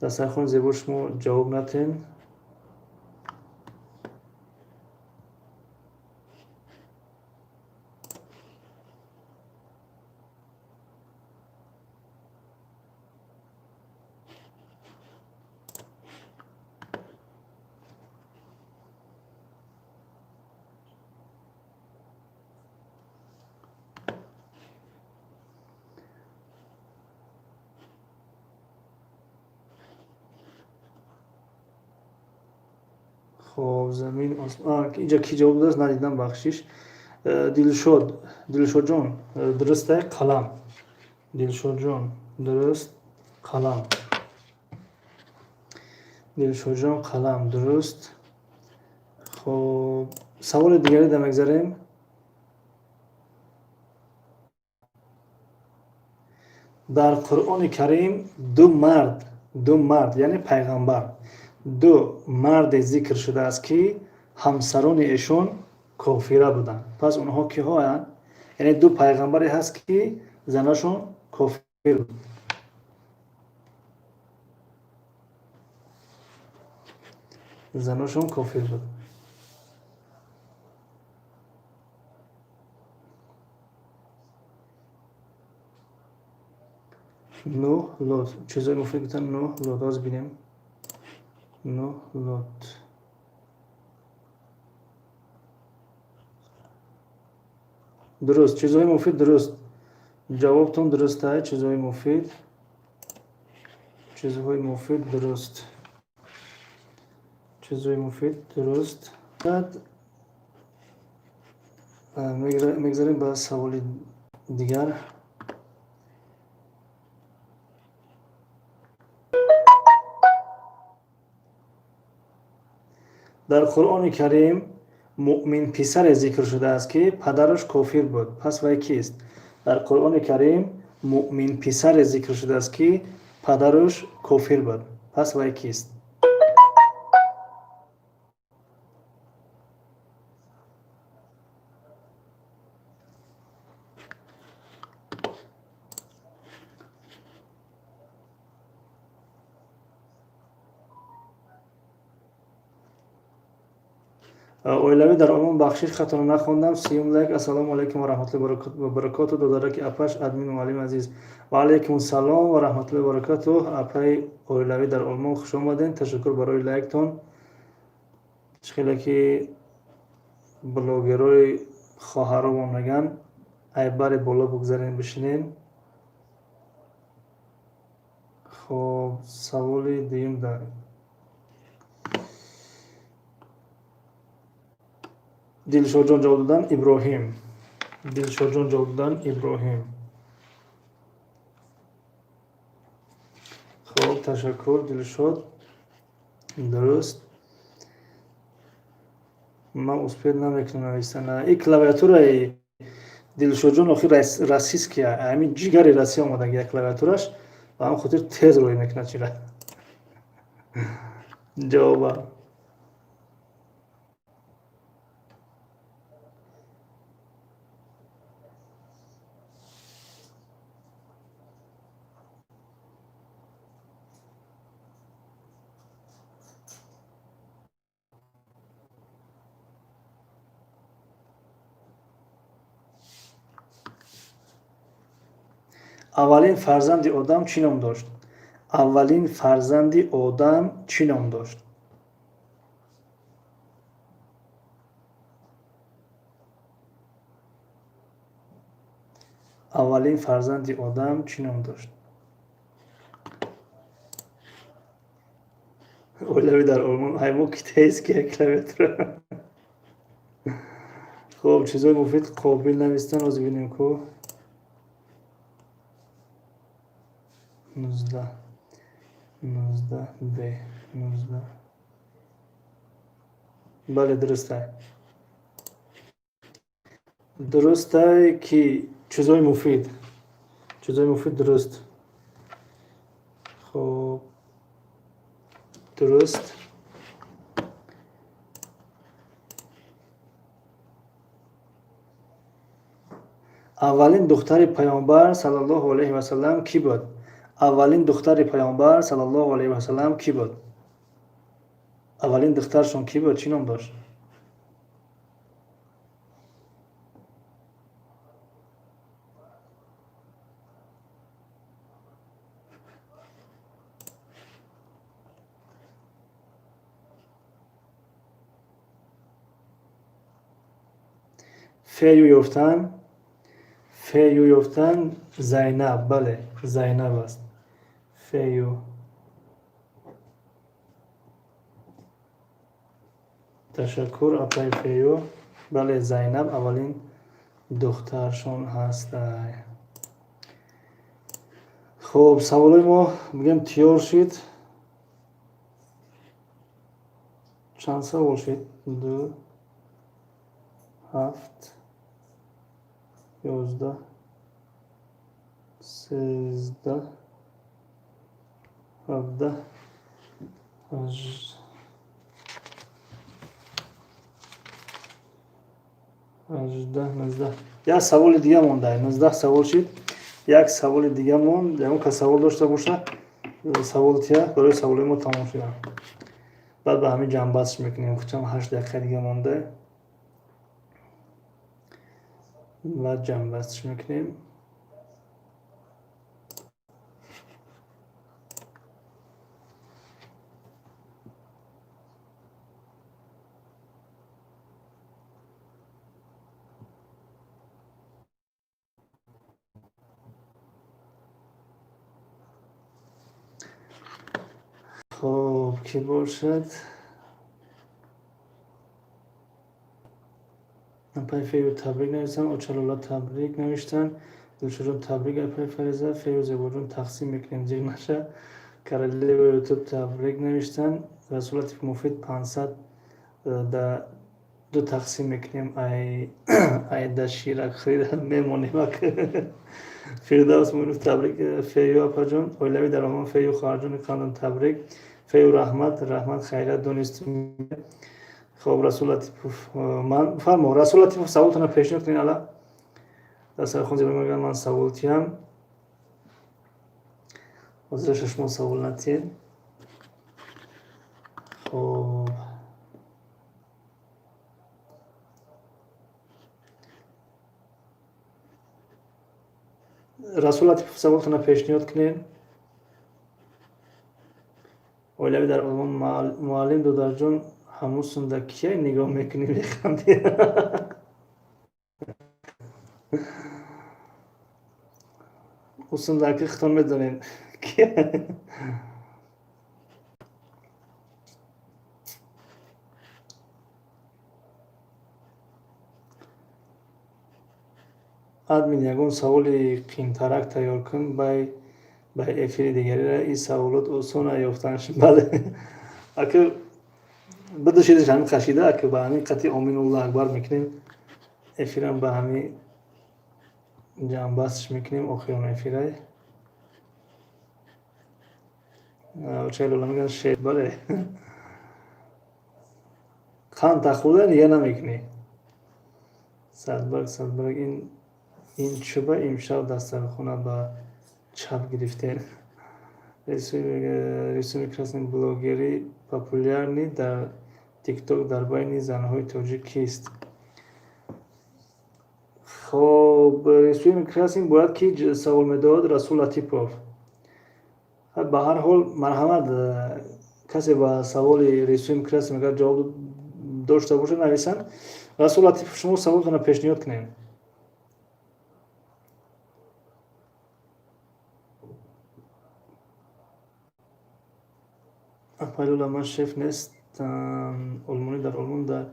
Дастархони зебо, шумо ҷавоб натен. Хоб, замин, инҷа ки ҷавоб додааст, надидам, бахшиш. Дилшод, Дилшодҷон, дурустай, қалам. Дилшодҷон, дуруст, қалам. Дилшодҷон, қалам, дуруст. Хоб, саволи дигаре да мегзарем. Дар Қуръони Карим ду мард, ду мард, яъне пайғамбар, ду марде зикр шудааст, ки ҳамсарони эшон кофира буданд. Пас онҳо киҳоянд? Яъне ду пайғамбаре ҳаст, ки занашон кофир буд. Занашон кофир буд. Нуҳ, Лот. Чизои муфид гуфтан. Нуҳ, Лот. Ҳозир бинем. Нуҳ, Лот. Дуруст, чизҳои муфид дуруст. Ҷавобтон дурустай, чизҳои муфид. Чизҳои муфид дуруст. Чизҳои муфид дуруст. Баъд мегзарем ба саволи дигар. Дар Қуръони Карим муъмин писаре зикр шудааст, ки падараш кофир буд. Пас вай кист? Дар Қуръони Карим муъмин писаре зикр шудааст, ки падараш кофир буд. Пас вай кист? Оилавӣ дар Олмон, бахшиш, хаторо нахондам. Сиюм лайк. Ассалому алайкум ва раҳматуллоҳи ва баракоту, додараки апаш, админ, муаллими азиз. Ва алайкум салом ва раҳматуллоҳи ва баракатуҳ. Апаи оилавӣ дар Олмон, хуш омадем. Ташаккур барои лайктон. Чӣ хеле ки блогерои хоҳаромон мегӯянд, айбаре боло бугзарем, бишинем. Хоб, саволи дуюм дар Дилшодҷон ҷавоб додан Иброҳим. Дилшодҷон ҷавоб додан Иброҳим. Хоб, ташаккур, Дилшод. Дуруст. Ман успеть намекунам навистан. И клавиатураи Дилшодҷон охир российския, ҳамин ҷигари Россия омадаги як клавиатураш, ба ҳамин хотир тез рӯй мекунад чира. Ҷавоба. Аввалин фарзанди Одам чӣ ном дошт? Аввалин фарзанди Одам чӣ ном дошт? Аввалин фарзанди Одам чӣ ном дошт? Оилавӣ дар Олмон, ай мо китайския клавиатура. Хуб, чизҳои муфид қобил навистан, ҳозир бинем ку. 19, 19 б, 19. Бале, дурустай. Дурустай, ки чизҳои муфид. Чизҳои муфид дуруст. Хуб, дуруст. Аввалин духтари Паёмбар саллаллоҳу алайҳи васаллам кӣ буд? Аввалин духтари Паёмбар саллаллоҳу алайҳи васаллам кӣ буд? Аввалин духтаршон кӣ буд? Чӣ ном дошт? Фею ёфтан, фею ёфтан. Зайнаб, бале, Зайнаб аст. Фею. Ташаккур, апаи Фею. Бале, Зайнаб аввалин духтаршон ҳастай. Хуб, саволои мо бигем тиёр шид. Чанд савол шид? Ду, ҳафт, 11, 13, 17. 18, 19. Як саволи дига монда. 19 савол шид. Як саволи дига монд. Ягон кас савол дошта боша, савол тия, барои саволои мо тамом шуданд. Баъд ба ҳамин ҷамъбастш мекунем. Хучам 8 дақиқа дига монда. Баъд ҷамъбастш мекунем. Хоб, кӣ бошад? Апай Фею табрик нависанд, Очалола табрик навиштанд, Дилшоҷон табрик, апай Фариза, Фею Зебоҷон тақсим мекунем, зиқ наша. Королева Ютуб табрик навиштанд, Расул Латиф Муфид 500 да ду тақсим мекунем, ай ай да ширак харида мемонем ак. Фирдавс Муинов табрик, Фею апаҷон, оилави даромон, Фею хоҳарҷони қандон табрик. Фею раҳмат, раҳмат, хайрият донистем. Хоб, Расул Латипов, ман фармо, Расул Латипов, саволтона пешниҳод кунед ала. Дар сархон зебо мегӯянд, ман савол тиям. Ҳозираша шумо савол натиед. Хоб. Расул Латипов, саволтона пешниҳод кунед. Оилави дар Олмон, муаллим додарҷон, ҳамусунда кия нигоҳ мекунӣ, механдӣ? Усундаки худтон медонед. Админ, ягон саволи қиинтарак тайёр кун бай эфири дигарира, ин саволот осона ёфтанаш. Бале. Ака бидушидиш ҳамин қашида, ака ба ҳамин қати омин Аллоҳ акбар мекунем. Эфирам ба ҳамин ҷамъбастш мекунем, охирон эфирай. Чайлола мегӯянд шер, бале. Қанд тахӯрда нига намекунӣ. Садбарг, садбарг, ин чӯба имшаб дастархона ба чап гирифтем. Рисуми красный блогери популярный дар ТикТок дар байни занҳои тоҷик кист? Хоб, рисуми красный бояд ки савол медод, Расул Латипов. Ба ҳар ҳол, марҳамат, касе ба саволи рисуми красный агар ҷавоб дошта бошад, нависанд. Расул Латипов, шумо саволтонро пешниҳод кунед. Апайлула, ман шеф нестам. Олмонӣ дар Олмон дар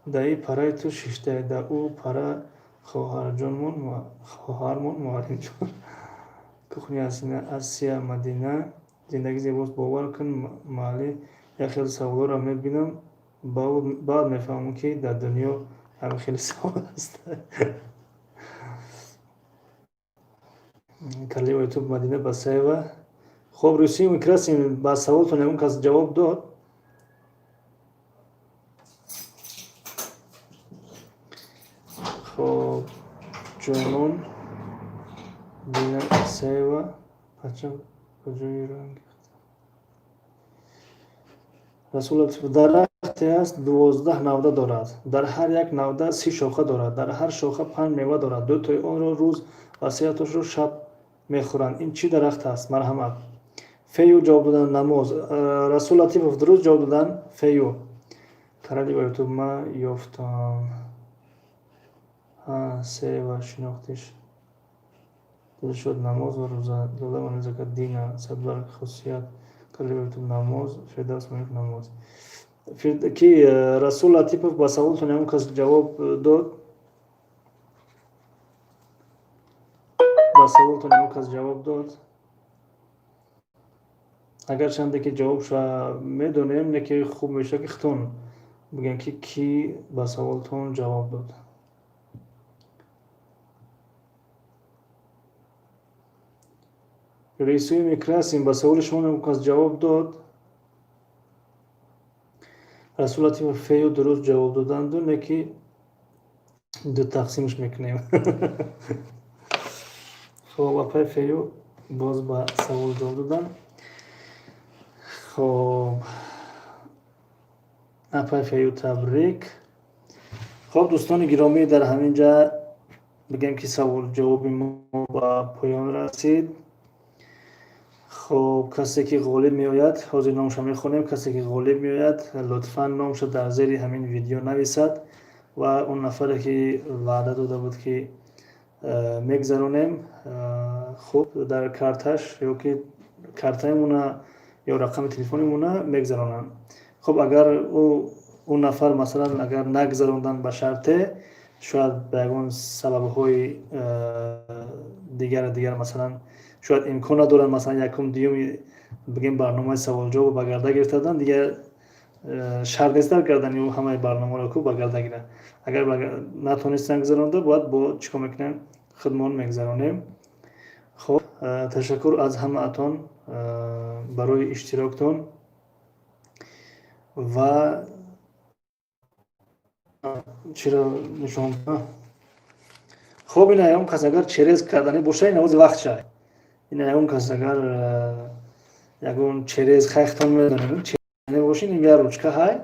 даи параи ту шиштае, да ӯ пара хоҳарҷонмон, хоҳармон муаллимҷон. Кухня Асия Мадина, зиндагӣ зебост, бовар кун, маҳалли як хел саволҳоро мебинам, баъд мефаҳмам, ки дар дунё ҳамин хеле савол аст. Королева Ютуб Мадина Басаева. Хоб, рисуем красим, ба саволтон ягон кас ҷавоб дод? Хоб, Ҷонон Дина Исаева, бача куҷои ранг? Расул Латиф, дарахте аст, 12 навда дорад. Дар ҳар як навда 30 шоха дорад. Дар ҳар шоха панҷ мева дорад. Дутои онро рӯз ва сеятошро шаб мехӯранд. Ин чӣ дарахт аст? Марҳамат. Фею ҷавоб доданд, намоз. Расул Латипов дуруст ҷавоб доданд, Фею. Королева Ютуб, ман ёфтам. Ҳа, сева шинохтиш. Дилшод, намоз ва рӯза. Лола Манизака, Дина, Садбарг, хусусият. Королева Ютуб намоз, Фирдавс Муинов намоз. Ки Расул Латипов, ба саволтон ягон кас ҷавоб дод? Ба саволтон ягон кас ҷавоб дод? Агарчанде ки ҷавобша медонем, не ки хуб мешавад, ки худтон бигӯем, ки кӣ ба саволтон ҷавоб дод. Рисуем и красим, ба саволи шумо ягон кас ҷавоб дод? Расул Латипов, Фею дуруст ҷавоб доданду, не ки Ду тақсимш мекунем. Хоб, апай Фею боз ба савол ҷавоб додан. Хоб, апай Фею, табрик. Хоб, дӯстони гиромӣ, дар ҳамин ҷа бигем, ки савол ҷавоби мо ба поён расид. Хоб, касе ки ғолиб меояд, ҳозир номша мехонем. Касе ки ғолиб меояд, лутфан номша дар зери ҳамин видео нависад ва он нафаре ки ваъда дода буд, ки мегзаронем, хуб, дар карташ ё ки картаимона ё рақами телефонимона мегзаронанд. Хуб, агар он нафар, масалан, агар нагзарондан ба шарте, шояд ба ягон сабабҳои дигар, масалан, шояд имкон надоранд, масалан, якум, дуюми, бигем, барномаи саволҷавобро ба гарда гирифта буданд, дигар шарт нест дар гардани ӯ ҳамаи барномаро ку ба гарда гирад. Агар натонистанд гузаронда, бояд бо чӣ кор мекунем? Худмон мегзаронем. Хоб, ташаккур аз ҳамаатон барои иштироктон ва чиро нишон. Хоб, ина ягон кас агар через карданӣ боша, ин овози вақт шай. Ина ягон кас агар ягон через, хай, хитон медонем, бошин, ин я ручка ҳай,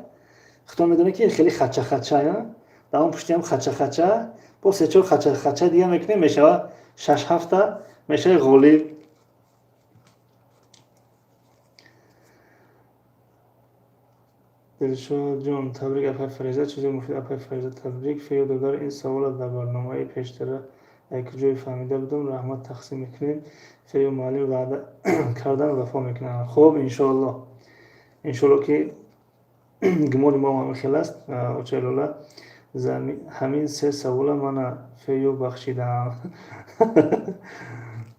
хитон медонем, ки хеле хача хача, дар он пуштиам хача хача, бо се чор хача хача дига мекунем, мешава шаш ҳафта, мешава ғолиб. Дилшодҷон, табрик. Апай Фариза, чизи муфид. Апай Фариза, табрик. Феё додар, ин савола дар барномаи пештара якҷое фаҳмида будам, раҳмат. Тақсим мекунем. Феё муаллим ваъда кардан, вафо мекунанд. Хуб, иншоалло, иншоалло, ки гумони мо ҳамин хел аст. Очайлола, ҳамин се савола мана Феё бахшидаам.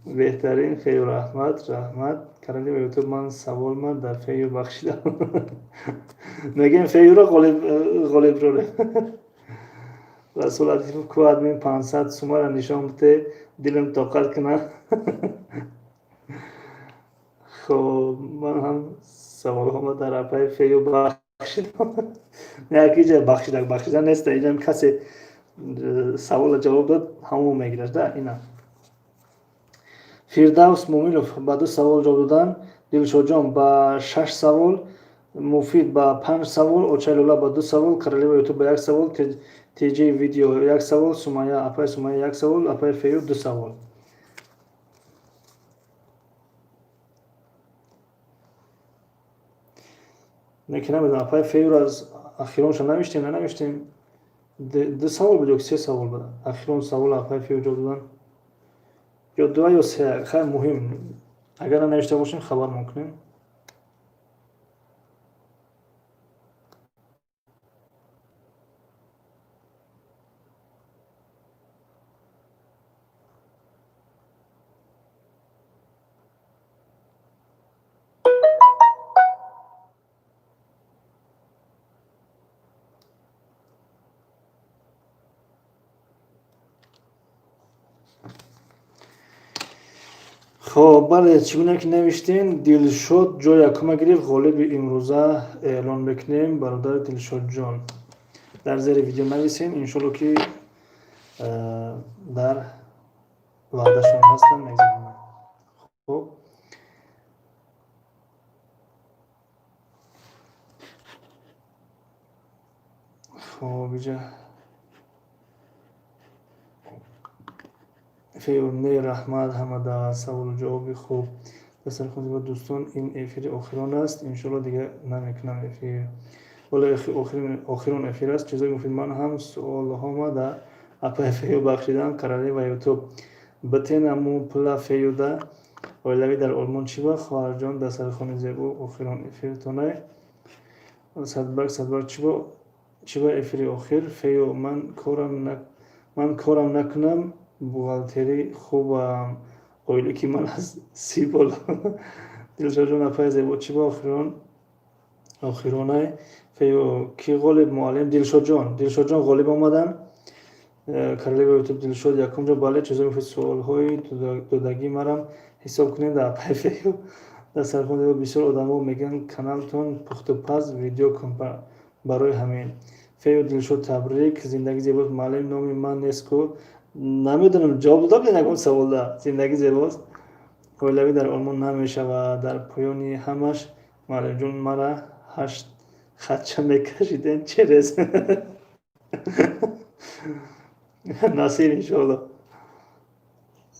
Беҳтарин Феё, раҳмат, раҳмат. Королева Ютуб, ман саволма дар Феё бахшидам. Мегӯем, Феюро ғолиб роле. Расул Латифов ку, админ, 500 сумара нишон бите, дилам тоқат кунад. Хоб, ман ҳам саволҳома дар апаи Фею бахшидам. Як иҷа бахшида, бахшида неста, иҷам касе савола ҷавоб дод, ҳамон мегирад да. Ина Фирдавс Муминов ба ду савол ҷавоб додан, Дилшодҷон ба шаш савол, Муфид ба панҷ савол, Очайлола ба ду савол, Королева Ютуб ба як савол, Тж видео як савол, Сумая, апаи Сумая як савол, апаи Фею ду савол. Неки намедонам, апаи Феюро аз ахиронша навиштем, нанавиштем. Ду савол буд ё се савол буд ахирон савол апаи Фею ҷавоб додан, ё дуа ё се. Хай, муҳим, агар нанавишта бошем, хабармон кунем. Хоб, бале, чӣ гуна ки навиштем, Дилшод ҷои якума гирифт. Ғолиби имрӯза эълон мекунем. Бародари Дилшодҷон, дар зери видео нависем, иншолло, ки дар ваъдашон ҳастанд, мегзаронанд. Хоб, хоб, иҷа не, раҳмат ҳамада, саволу ҷавоби хуб. Дастархон зебо. Дӯстон, ин эфири охирон аст, иншоалло, дигар намекунам эфир. Вале охирон эфир аст. Чизои муфид. Ман ҳам суолҳома дар апаи Фею бахшидам. Королева Ютуб, битен аму пула Феюда. Оилавӣ дар Олмон чӣ ба? Хоҳарҷон, дастархони зебо, охирон эфиртонай. Садбарг, садбарг, чӣ ба эфири охир? Фею, ман корам накунам, бухгалтерӣ хубам, оилаки ман аз 30 боло. Дилшодҷон, апаи зебо, чӣ ба охирон охиронай? Фею, кӣ ғолиб, муаллим? Дилшодҷон, Дилшодҷон ғолиб омаданд. Королева Ютуб, Дилшод якумҷо. Бале, чизои муфид. Суолҳои додагӣ марам ҳисоб кунед дар апаи Фею. Дастархон зебо. Бисёр одамо мегӯянд, каналтон пухтупаз, видео кун, барои ҳамин. Фею Дилшод, табрик. Зиндагӣ зебост, муаллим, номи ман нест ку? Намедонам, ҷавоб дода будем ягон саволда. Зиндагӣ зебост, оилавӣ дар Олмон намешавад. Дар поёни ҳамаш, муаллимҷон, мара ҳашт хатча мекашиден через насиб, иншоалло.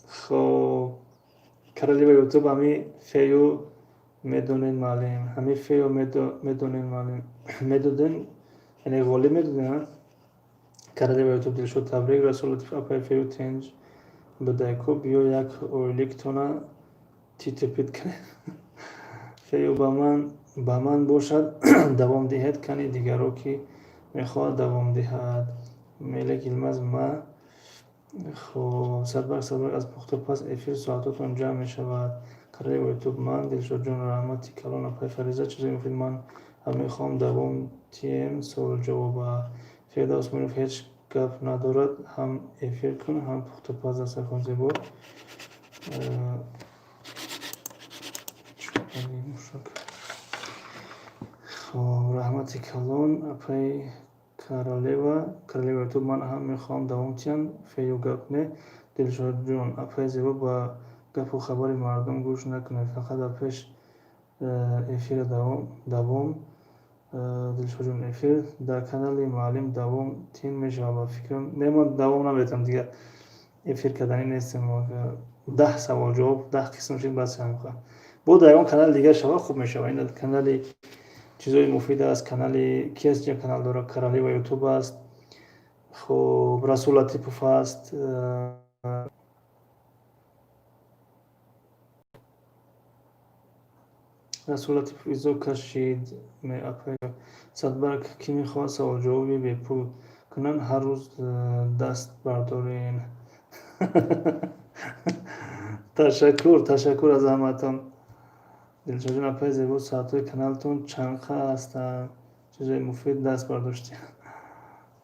Хоб, Королева Ютуб, ҳами фею медонед, муаллим, ҳами фею медонед, муаллим, медоден, яъне ғолиб медоден. Королева Ютуб, Дилшод, табрик. Расул Латиф, апай Фею тинҷ будайку, биё як ойликтона титу-пит кунем. Фею, ба ман бошад, давом диҳед, кани дигаро ки мехоҳад давом диҳад. Мелек Илмаз ма. Хоб, Садбарг, Садбарг, аз пухтупаз эфир соатотон ҷамъ мешавад. Королева Ютуб, ман Дилшодҷон, раҳмати калон. Апай Фариза, чизои муфид, ман ҳам мехоҳам давом тием суолу-ҷавоба. Феда Усмонов, ҳеҷ гап надорад, ҳам эфир кун, ҳам пухтупаз. Дастархон зебо. Мушак. Хоб, раҳмати калон, апай Королева. Королева Ютуб, ман ҳам мехоҳам давом тиҳам. Фею, гап не. Дилшодҷон, апай Зебо, ба гапу хабари мардум гӯш накунед, фақат ба пеш, эфира давом. Дилшодҷон, эфир дар канали муаллим давом тин мешавад, ба фикрам. Не, ман давом наметавонам, дигар эфир карданӣ нестем. 10 савол ҷавоб, 10 қисм шид, бас. Бо дар ягон канали дигар шава, хуб мешава. Ин канали чизои муфид аст. Канали ки аст? Ҷа канал дора, Королева Ютуб аст, хоб, Расул Латипов аст. Расул Латипов изо кашид. Садбарг, кӣ мехоҳад саволҷавоби бепул кунанд, ҳар рӯз даст бардорен. Ташаккур, ташаккур аз ҳаматон. Дилшодҷон, апай Зебо, соатҳои каналтон чандқа ҳастанд? Чизои муфид, даст бардоштем.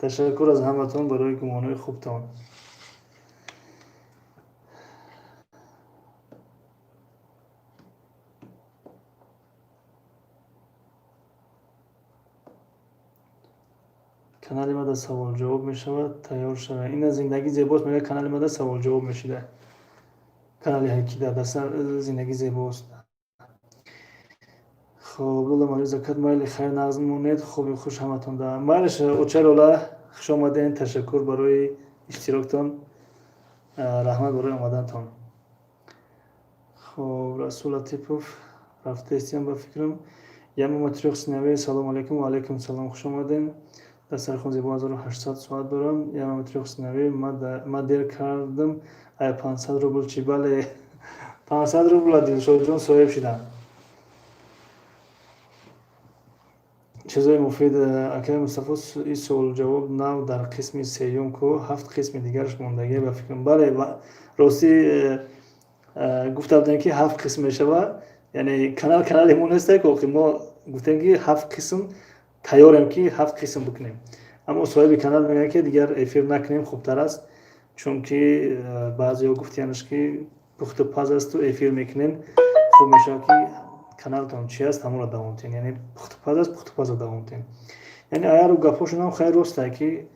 Ташаккур аз ҳаматон барои гумонҳои хубтон. Канали мада саволҷавоб мешавад, тайёр шавед. Ина Зиндагӣ зебост, мега, канали мада саволҷавоб мешуда. Канали ҳайкида дастар Зиндагӣ зебост. Хоб, Лола Малӣ Закат, майли, хайр, нағз монед, хоби хуш ҳаматон. Да майлиш, оча Лола, хуш омаден, ташаккур барои иштироктон, раҳмат барои омадантон. Хоб, Расул Латипов рафтаистиям, ба фикрам. Я мама трёх сыновей, салому алайкум. Ва алайкум салом, хуш омадем. Дастархон зебо, 1800 соат дорам. Я мама трёх сыновей, ма дер кардам. Ай 500 рубл чӣ? Бале, 500 рубла Дилшодҷон соҳиб шидам. Чизои муфид, акаи Мустафо, ин суолу-ҷавоб нав дар қисми сеюм ку, ҳафт қисми дигараш мондагӣ, ба фикрам. Бале, ростӣ гуфта будем, ки ҳафт қисм мешавад, яъне канал канали мо несте ки мо гуфтем, ки ҳафт қисм тайёрем, ки ҳафт қисм бикунем, аммо соҳиби канал мегӯяд, ки дигар эфир накунем, хубтар аст, чунки баъзеҳо гуфтиянаш, ки пухту паз асту эфир мекунем, хуб мешавад, ки каналтон чи аст, ҳамонро давом диҳем, яъне пухтупаз аст, пухтупазро давом диҳем. Яъне аяру гапҳошонам хайр ростае, ки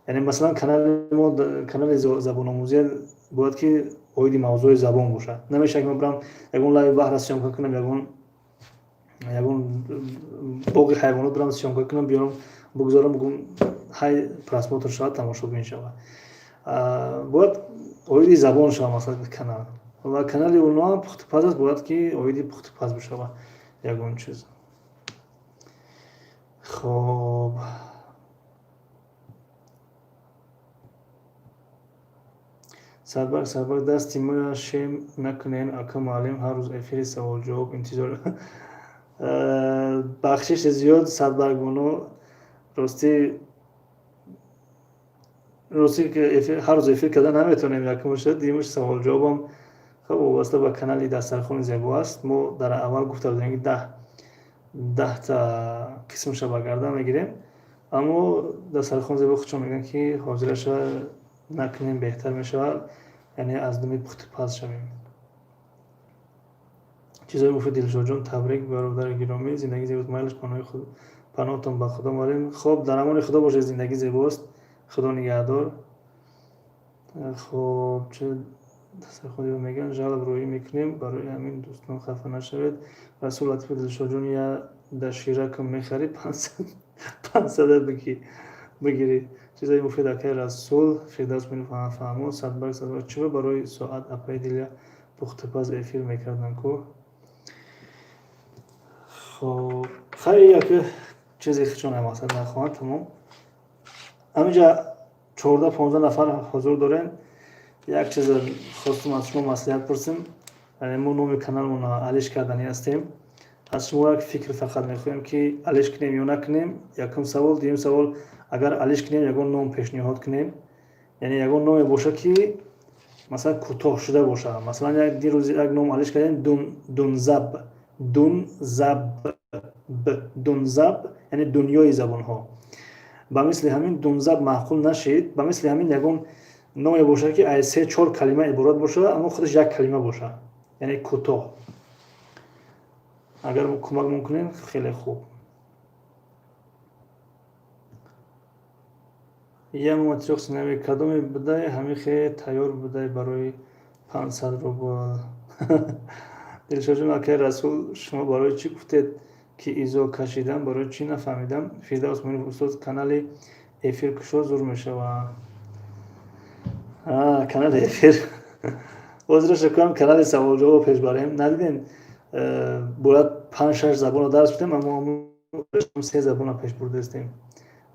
яъне масалан канали мо канали забономӯзия бояд, ки оиди мавзӯи забон бошад. Намешавад, ки ман бирам ягон лаби баҳра съёмка кунам, ягон боғи ҳайвонот бирам съёмка кунам, биёрам, бигузорам, бугум, ҳай, просмотр шавад, тамошобин шавад. Бояд оиди забон шавад, масалан, канал, ва канали оно пухтупаз аст, бояд, ки оиди пухтупаз бишавад ягон чиз. Хоб, Садбарг, Садбарг, дасти моя шем накунен, ака муаллим, ҳар рӯз эфири саволҷавоб интизор. Бахшиши зиёд, Садбаргбону, ростӣ ҳар рӯз эфир карда наметавонем, якумаша, дуюмаш, саволҷавобам хоб вобаста ба канали Дастархони зебо аст. Мо дар аввал гуфта будем, ки 10-та қисмаша ба гардан мегирем, аммо Дастархон зебо худшон мегӯянд, ки ҳозираша накунем, беҳтар мешавад, яъне аз думи пухтупаз шавем. Чизои муфид, Дилшодҷон, табрик, бародари гиромӣ. Зиндагӣ зебост, майлаш, паноҳи Паноҳтон ба Худо, муаллим. Хоб, дар амони Худо бошед, зиндагӣ зебост. Худо нигаҳдор. Хоб, чӣ дастархониро мегӯянд, жалоб рӯӣ мекунем, барои ҳамин дӯстон хафа нашавед. Расул Латифов, Дилшодҷон, я доширакам мехарӣ, 500 бигирӣ. Чизои муфид, акай Расул. Фирдавс фаҳмо, садбарг, садбарг. Чиро барои соат апаи Диля пухтупаз эфир мекарданд ку? Хоб, хайр, яке чизе хичон мақсад нахоҳанд, тамом. Ҳаминҷа 14-15 нафар ҳузур дорем. Як чизе хостум аз шумо маслиҳат пурсем. Мо номи каналмонро алиш карданӣ ҳастем. Аз шумо як фикр фақат мехоҳем, ки алиш кунем ё накунем. Якум савол. Дуюм савол, агар алиш кунем, ягон ном пешниҳод кунем, яъне ягон номе бошад, ки масалан кӯтоҳ шуда бошад. Масалан, як дирӯз як ном алиш кардем, Дунзаб, Дунзаб, Дунзаб, яъне дунёи забонҳо. Ба мисли ҳамин Дунзаб маъқул нашид. Ба мисли ҳамин ягон номе бошад, ки аз се чор калима иборат бошад, аммо худаш як калима бошад, яъне кӯтоҳ. Агар кӯмакмон кунем, хеле хуб. Як трёх сыновей кадоме будай, ҳамин хе тайёр будай барои 500 рубл. Дилшодҷон, акай Расул, шумо барои чӣ гуфтед, ки изо кашидам, барои чӣ, нафаҳмидам. Фирдавс Муниф, устод, канали эфир кушо, зур мешавад. Канали эфир ҳозираша кунам, канали саволҷавоб пеш барем. Надидем, бояд панҷ шаш забонро дарс бидем, аммо се забонро пеш бурдаистем.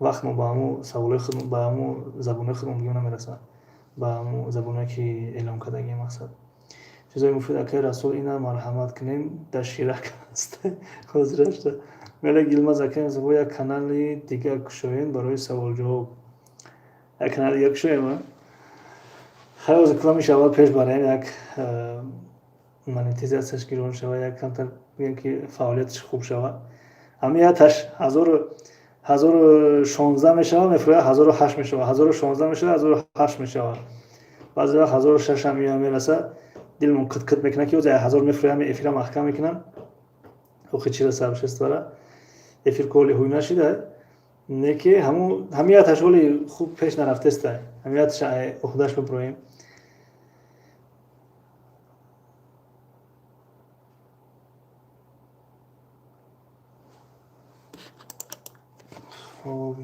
Вақт мо ба ҳамун саволои худ, ба ҳамун забонҳои худмон бигем, намерасад, ба ҳамун забонҳое, ки эълон кардагием. Мақсад, чизои муфид, акай Расул, ина марҳамат кунем, доширак аст ҳозирашта. Мелек Йилмаз, акай, як канали дигар кушоем барои саволҷавоб. Як канали дигар кушоем, хайр, ҳозир кунам, аввал пеш барем, як монетизатсияш гирон шава, як камтар бигем, ки фаъолияташ хуб шава. Ҳамин яташ 1016 мешава, мефурӯяд, 1008 мешава, 1016 мешава, 1008 мешава, баъзе вақт 1006 ҳам меояд, мерасад. Дилмон кит-кит мекунад, ки ҳозир 1000 мефурӯям, эфира маҳкам мекунам. Охи чира сообществора эфир коли ҳуй нашида, не ки ҳамин яташ ҳоли хуб пеш нарафтеста, ҳамин яташ уҳдаш биброем. Хоб,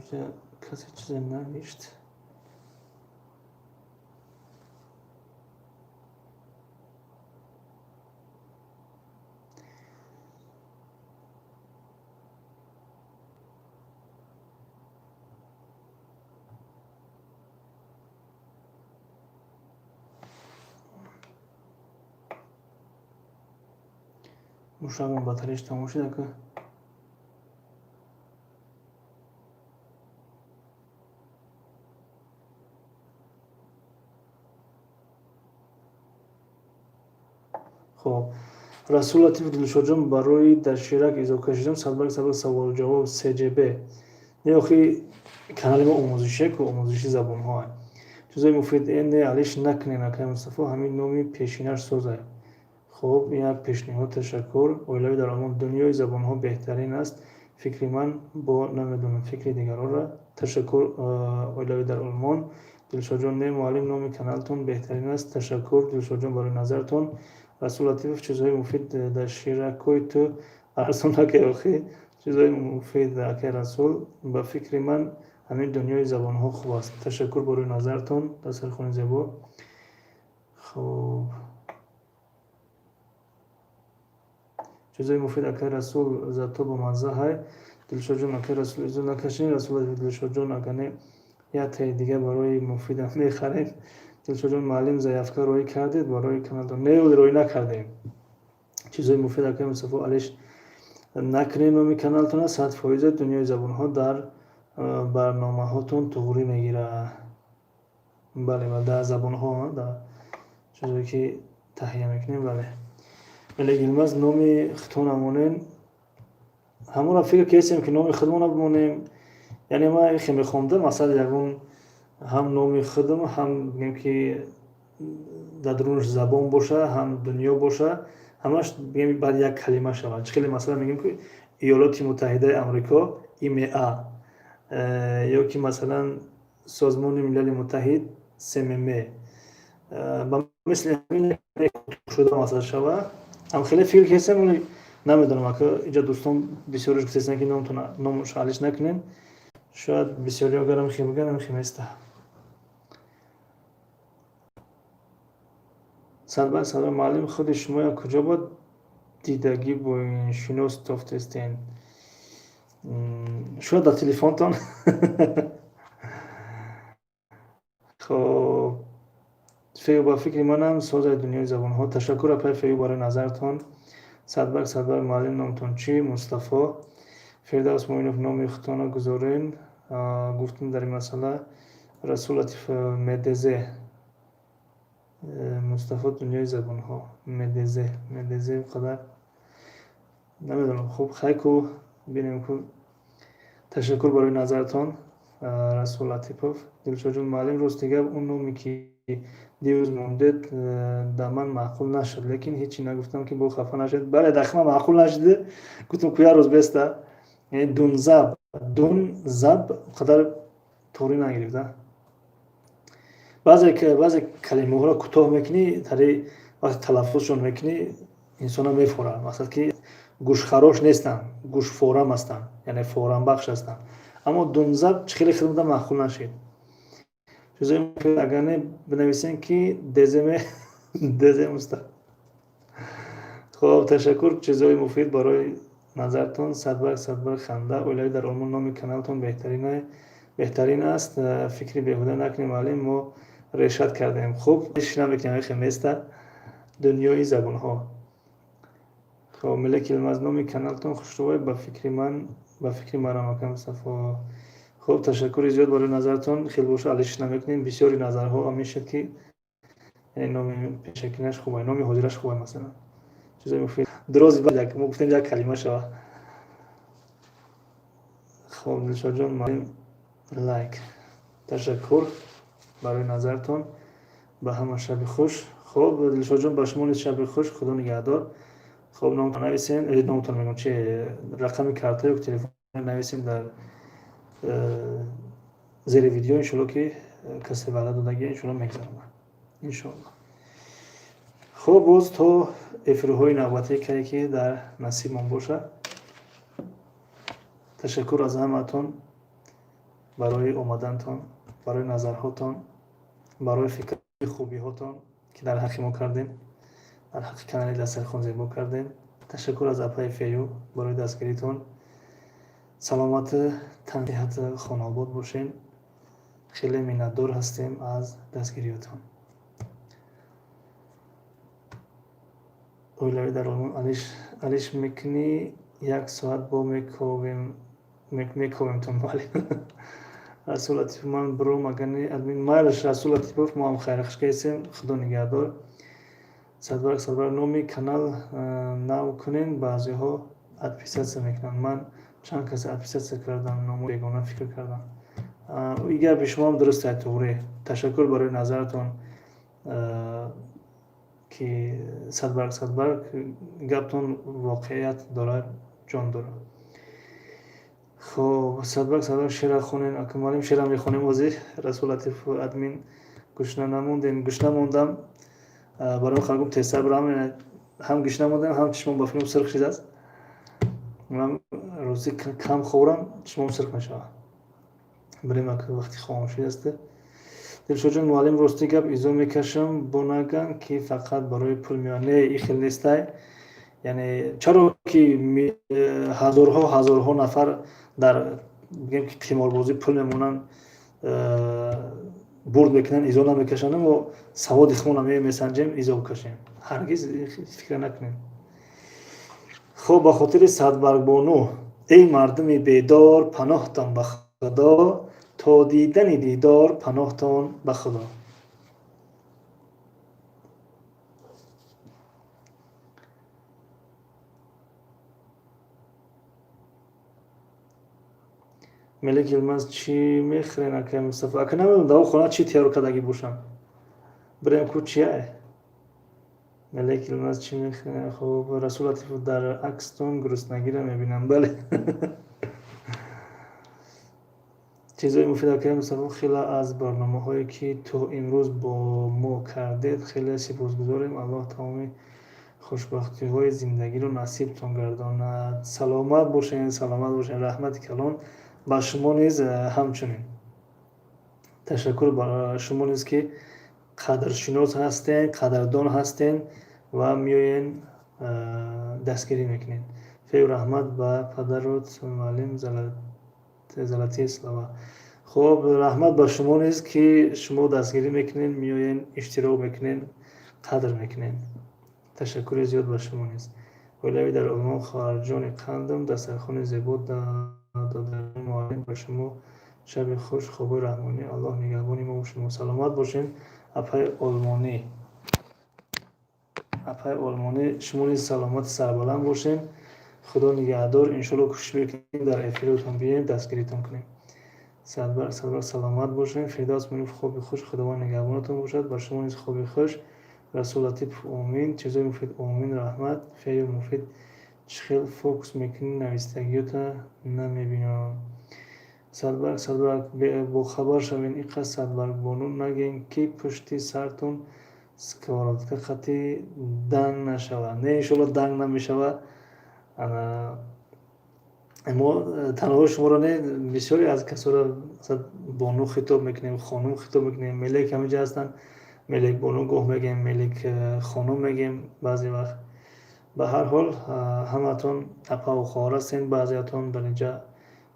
касе чизе навишт. Мушакам батареяш тамом шуд ака. Хоб, Расул Латиф, Дилшодҷон, барои доширак изо кашидам, садбарг, садбарг, саволҷавоб сҷб. Не, охи канали мо омӯзишие ку, омӯзиши забонҳо. Чизои муфид, не, алиш накунем, акай Мустафо, ҳамин номи пешинаш созай. Хоб, як пешниҳод, ташаккур. Оилавӣ дар Олмон, дунёи забонҳо беҳтарин аст, фикри ман, бо намедонам фикри дигаронро. Ташаккур, оилавӣ дар Олмон. Дилшодҷон, не, муаллим, номи каналтон беҳтарин аст. Ташаккур, Дилшодҷон, барои назартон. Расул Латифов, чизҳои муфид, доширакҳои ту арзон акай охи. Чизҳои муфид, акай Расул, ба фикри ман ҳамин дунёи забонҳо хуб аст. Ташаккур барои назартон, дастархони зебо. Хоб, чизҳои муфид, акай Расул, зато бомазза ҳай. Дилшодҷон, акай Расул, изо накашем. Расул, Дилшодҷон, агар не, яктаи дига барои муфидам мехарем. Дилшодҷон, муаллим, заявка роӣ кардед барои каналдон? Не, роӣ накардем. Чизҳои муфид, акай Мустафо, алиш накунем номи каналтона, 100%. Дунёи забонҳо дар барномаҳотон туғрӣ мегирад. Бале, дар забонҳо, дар чизое ки таҳия мекунем, бале. Мелек Йилмаз, номи худтона монем. Ҳамонро фикр кардем, ки номи худмонро бимонем. Яъне ман ихе мехоҳам, масалан, ягон ҳам номи худам, ҳам бигем, ки дар дурунаш забон боша, ҳам дунё боша, ҳамаш бигем баъд як калима шавад. Чӣ хеле, масалан, мегӯем, ки Иёлоти Муттаҳидаи Амрико, ИМА, ё ки масалан Созмони Милали Муттаҳид, СММ. Ба мисли ҳамин шуда масъала шава. Ҳам хеле фикр кесем, намедонам, ака инҷа дӯстон бисёриш гуфтестанд, ки номаш алиш накунем. Шояд бисёриҳо гарам хе бигӯянд, хе места. Садбарг садбарг, муаллим, худи шумо куҷо бо дидагӣ бо ин шинос тофтестен? Шояд дар телефонтон. Хоб, Фею, ба фикри манам созаи дунёи забонҳо. Ташаккур, апай Фею, барои назартон. Садбарг Садбарг, муаллим, номтон чӣ? Мустафо. Фирдавс Муинов, номи худтона гузорен. Гуфтем дар ин масъала. Расул Латиф, Медезе. Мустафо, дунёи забонҳо. Медезе, Медезе қадар намедонам. Хуб, хайку бинем ку. Ташаккур барои назартон, Расул Латипов. Дилшодҷон, муаллим, рости гап, он номе ки дирӯз мондед, да ман маъқул нашуд, лекин ҳечи нагуфтам, ки бо хафа нашед. Бале, дар ман маъқул нашуд, гуфтам ку як рӯз беста. Дунзаб, дунзаб қадар торӣ нагирифта. Баъзе калимаҳоро кӯтоҳ мекунӣ, тари вақте талаффузшон мекунӣ, инсона мефорад. Мақсад ки гӯшхарош нестанд, гӯшфорам ҳастанд, яъне форамбахш ҳастанд. Аммо дунзаб чӣ хеле хидмата маъқул нашид. Чизои агар не бинависем, ки деземе дезе муста. Хоб, ташаккур, чизои муфид барои назартон. Садбарг Садбарг, ханда. Оилавӣ дар Олмон, номи каналтон беҳтарин аст. Фикри беҳуда накунем, муаллим, мо решат кардем. Хуб, иш намекунем, хе места. Дунёи забонҳо. Хоб, Мелек Йилмаз, номи каналтон хушрӯвай, ба фикри ман, ба фикри манам, ака Мустафо. Хуб, ташаккури зиёд барои назартон. Хел боша, алиш намекунем. Бисёри назарҳо ҳам ки яъне номи пешакинаш хубай, номи ҳозираш хубай, масалан. Чизои муфид. Дрози мо гуфтем як калима шава. Хоб, Дилшодҷон, муаллим, лайк. Ташаккур барои назартон. Ба ҳама шаби хуш. Хоб, Дилшодҷон, ба шумо низ шаби хуш, Худо нигаҳдор. Хоб, номтон нависем, номтон мегӯям, чи рақами карта ё телефон нависем дар зери видео, иншоалло, ки касе ваъда додагӣ, иншоалло мегзаронад. Иншоалло. Хуб, боз то эфирҳои навбатӣ, кае ки дар насибмон бошад. Ташаккур аз ҳамаатон барои омадантон, барои назарҳотон, барои фикри хубиҳотон, ки дар ҳаққи мо кардем, дар ҳаққи канали Дастархон зебо кардем. Ташаккур аз апаи Фею барои дастгиритон. Саломату тансиҳату хонаобод бошем. Хеле миннатдор ҳастем аз дастгириётон. Оилавӣ дар Олмон, алиш мекунӣ, як соат бо мековем, мековемтон, муаллим. Расул Латифов, ман бром, агар не админ. Майлаш, Расул Латипов, мо ҳам хайрхуш кардем, Худо нигаҳдор. Садбарг Садбарг, номи канал нав кунем, баъзеҳо отписаться мекунанд. Ман чанд касе отписаться кардам, номи бегона фикр кардам. И гапи шумо ҳам дуруст аст, туғрӣ. Ташаккур барои назаратон, ки Садбарг Садбарг, гаптон воқеият дорад, ҷон дорад. Хоб, Садбарг Садбарг, шеъра хонем, ака муаллим, шеъра мехонем ҳозир. Расул Латифов, админ, гушна намондем, гушна мондам. Барои халқум тезтар бирам, ҳам гушна мондам, ҳам чишмом ба филм сурх шудааст. Ман рӯзи кам хӯрам, чишмом сурх мешавад. Бирем, ака, вақти хомӯшӣ аст. Дилшодҷон, муаллим, рости гап, изо мекашам, бо наган, ки фақат барои пул меояд. Не, и хел нестай. Яъне чаро ки ҳазорҳо ҳазорҳо нафар дар бигем ки қиморбозӣ пул мемонанд, бурд мекунанд, изо намекашанд, мо саводи худмона месанҷем, изо бикашем. Ҳаргиз фикр накунем. Хуб, ба хотири Садбаргбону, эй мардуми бедор, паноҳтон ба Худо, то дидани дидор, паноҳтон ба Худо. Мелек Йилмаз, чӣ мехӯрен, акай Мустафо? Ака, намедонам, дар хона чӣ тайёр кардагӣ бошам. Бирем ку, чия? Мелек Йилмаз, чӣ мехӯрен? Хуб, Расул Латифов, дар акстон гуруснагиро мебинам. Бале. Чизҳои муфид, акаи Мустафо, хеле аз барномаҳое, ки то имрӯз бо мо кардед, хеле сипосгузорем. Аллоҳ тамоми хушбахтиҳои зиндагиро насибтон гардонад. Саломат бошед, саломат бошед. Раҳмати калон ба шумо низ, ҳамчунин ташаккур ба шумо низ, ки қадршинос ҳастен, қадрдон ҳастен ва меоен, дастгирӣ мекунед. Фею, раҳмат ба падарут, муаллим, золотые слова. Хуб, раҳмат ба шумо низ, ки шумо дастгирӣ мекунед, меоен, иштирок мекунед, қадр мекунед. Ташаккури зиёд ба шумо низ. Оилавӣ дар Олмон, хоҳарҷони қандам, дастархони зебо, додари муаллим, ба шумо шаби хуш, хобои раҳмонӣ, Аллоҳ нигаҳбони мо шумо. Саломат бошед, апаи олмонӣ, апаи олмонӣ, шумо низ саломати сарбаланд бошед. Худо нигаҳдор. Иншоалло, кӯшиш мекунем, дар эфиротон биёем, дастгиритон кунем. Садбар, садбар, саломат бошед. Фирдавс Муинов, хоби хуш, Худованд нигаҳбонатон бошад. Ба шумо низ хоби хуш. Расул Латипов, омин. Чизои муфид, омин, раҳмат. Фею муфид, чӣ хел фокус мекунӣ, навистагиёта намебинам. Садбарг, садбарг, бохабар шавен, иқа садбаргбону нагем, ки пушти сартон сковородка қати данг нашавад. Не, иншоалло, данг намешавад. Мо танҳо шуморо не, бисёре аз касоро бону хитоб мекунем, хонум хитоб мекунем. Мелек ҳаминҷа ҳастанд, Мелекбону гоҳ мегем, Мелек хонум мегем баъзе вақт. Ба ҳар ҳол, ҳамаатон апаву хоҳар ҳастем. Баъзеатон дар инҷа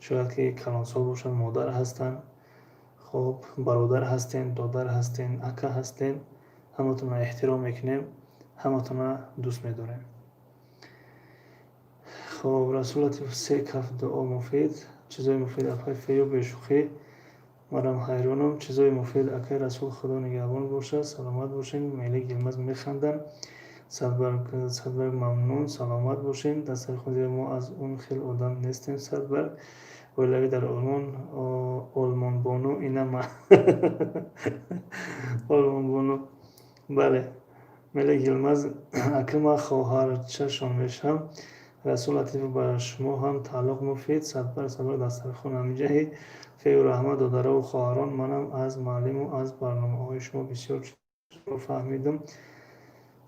шояд ки калонсол бошанд, модар ҳастанд. Хуб, бародар ҳастен, додар ҳастен, ака ҳастен. Ҳаматонро эҳтиром мекунем, ҳаматонро дӯст медорем. Хуб, Расул Латиф, се каф дуо. Муфид, чизои муфид, апай Фею, бешӯхӣ, манам ҳайронам. Чизои муфид, акай Расул, Худо нигаҳбон бошад, саломат бошед. Мелик Йилмаз, механдам. Садбарг, садбарг, мамнун, саломат бошед. Дастархони мо аз он хел одам нестем. Садбарг, оилавӣ дар Олмон, олмонбону, ина ман олмонбону, бале. Мелик Йилмаз, ака, ман хоҳарчашон мешавам. Расул Латифов, ба шумо ҳам тааллуқ. Муфид, садбарг, садбарг, дастархон ҳаминҷаи. Фею, раҳмат, додарову хоҳарон, манам аз муаллиму аз барномаҳои шумо бисёр чизро фаҳмидам.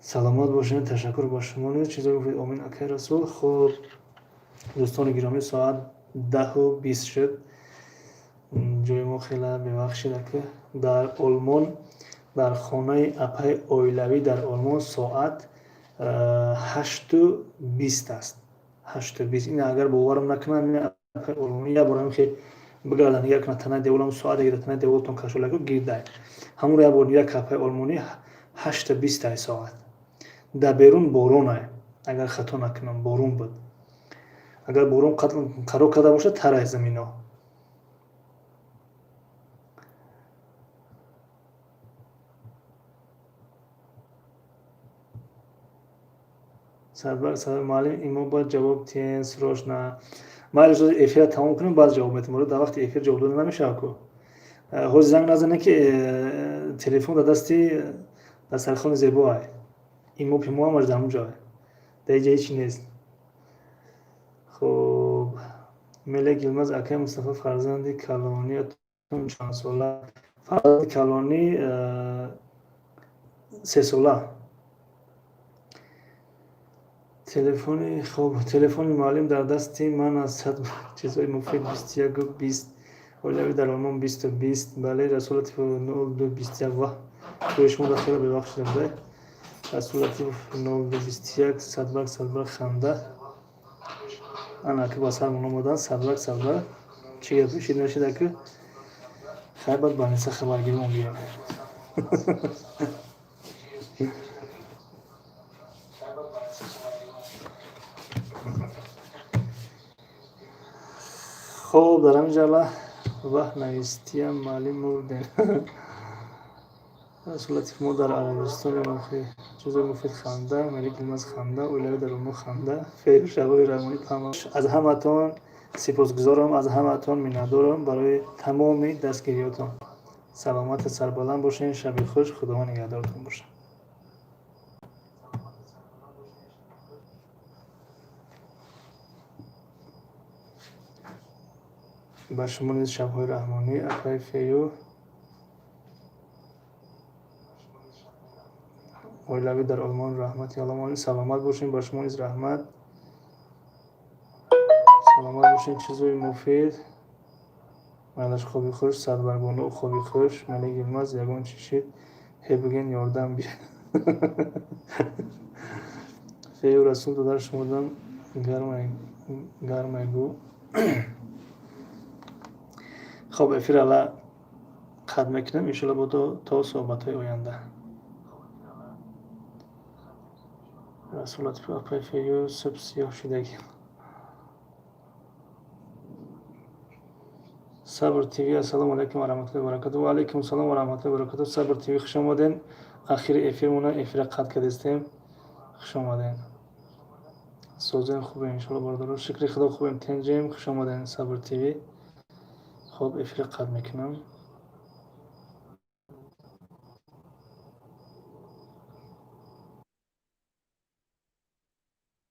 Саломат бошед, ташаккур ба шумо низ. Чизо гуфтед, омин, акай Расул. Хуб, дӯстони гиромӣ, соат 10:20 шуд ҷои мо. Хеле бебахшид, ака. Дар Олмон, дар хонаи апаи оилавӣ дар Олмон соат 8:20 аст, 8:20. Ин агар боварам накунам, апаи олмонӣ як бор ҳамихе бигарда, нигар кунад танаи деволам, соате ки дар танаи деволтон кашолаку гирдай, ҳамонро як бор нигар ка, апаи олмонӣ 8:20 ай соат. Дар берун боронай, агар хато накунам, борон буд. Агар борон қарор карда бошад, тарай замино. Садбарг, садбарг, муаллим, имо бояд ҷавоб тиҳен срочно. Майли, эфира тамом кунем, баъд ҷавоб метем. Дар вақти эфир ҷавоб дода намешавад ку. Ҳозир занг назанед, ки телефон дар дасти дастархони зебо ай, имо пимо ҳамаш дар ҳамон ҷой, дар иҷа ҳечи нест. Хуб, Мелек Йилмаз, акаи Мустафо, фарзанди калониятон чандсола? Фарзанди калонӣ 3 сола. Телефони, хуб, телефони муаллим дар дасти ман аст. Чизҳои муфид, 21:20, оилавӣ дар Олмон 20:20. Бале, Расул Латифов, 02:21. Ва ҷои шумо дар хеле бебахшидам да. Расул Латифов, 02:21. Садбарг, садбарг, ханда. Ана ака ба сармон омадан. Садбарг, садбарг, чӣ гап шид, нашид, ака? Хай, баъд больница хабаргиримон биём. Хуб, дар ҳамин ҷала ваҳ навистиям, муаллим, мурдем. Расул Латиф, мо дар Арабистони чизои муфид, ханда. Малик Йилмаз, ханда. Оилавӣ дар Олмон, ханда. Фею, шабои раҳмонӣ. Аз ҳаматон сипосгузорам, аз ҳаматон миннатдорам барои тамоми дастгириётон. Саломату сарбаланд бошед, шаби хуш, Худованд нигаҳдоротон бошад. Ба шумо низ шабҳои раҳмонӣ, апаи Фею. Оилавӣ дар Олмон, раҳмати Алло, саломат бошем, ба шумо низ раҳмат. Саломат бошем, чизои муфид. Майлаш, хоби хуш, Садбаргону, хоби хуш, Малик Йилмаз, ягон чӣ шид, ҳе бигӯен, ёрдам бия. Фею Расул, додар, шумодан гармайгӯ. Хоб, эфир ала қатъ мекунем, иншоалло, бодо то суҳбатҳои оянда. Расул Латифов, апаи Фею, суб сиёҳ шидагӣ. Сабр ТВ, ассалому алайкум ва раҳматуллоҳи ва баракатуҳ. Ва алайкум салом ва раҳматуллоҳи ва баракатуҳ. Сабр ТВ, хуш омаден. Ахири эфирмона, эфира қатъ кардистем. Хуш омаден. Созем, хубем, иншоалло, бародаро. Шукри Худо, хубем, тинҷем. Хуш омаден, Сабр ТВ. Хоб, эфира қатъ мекунам.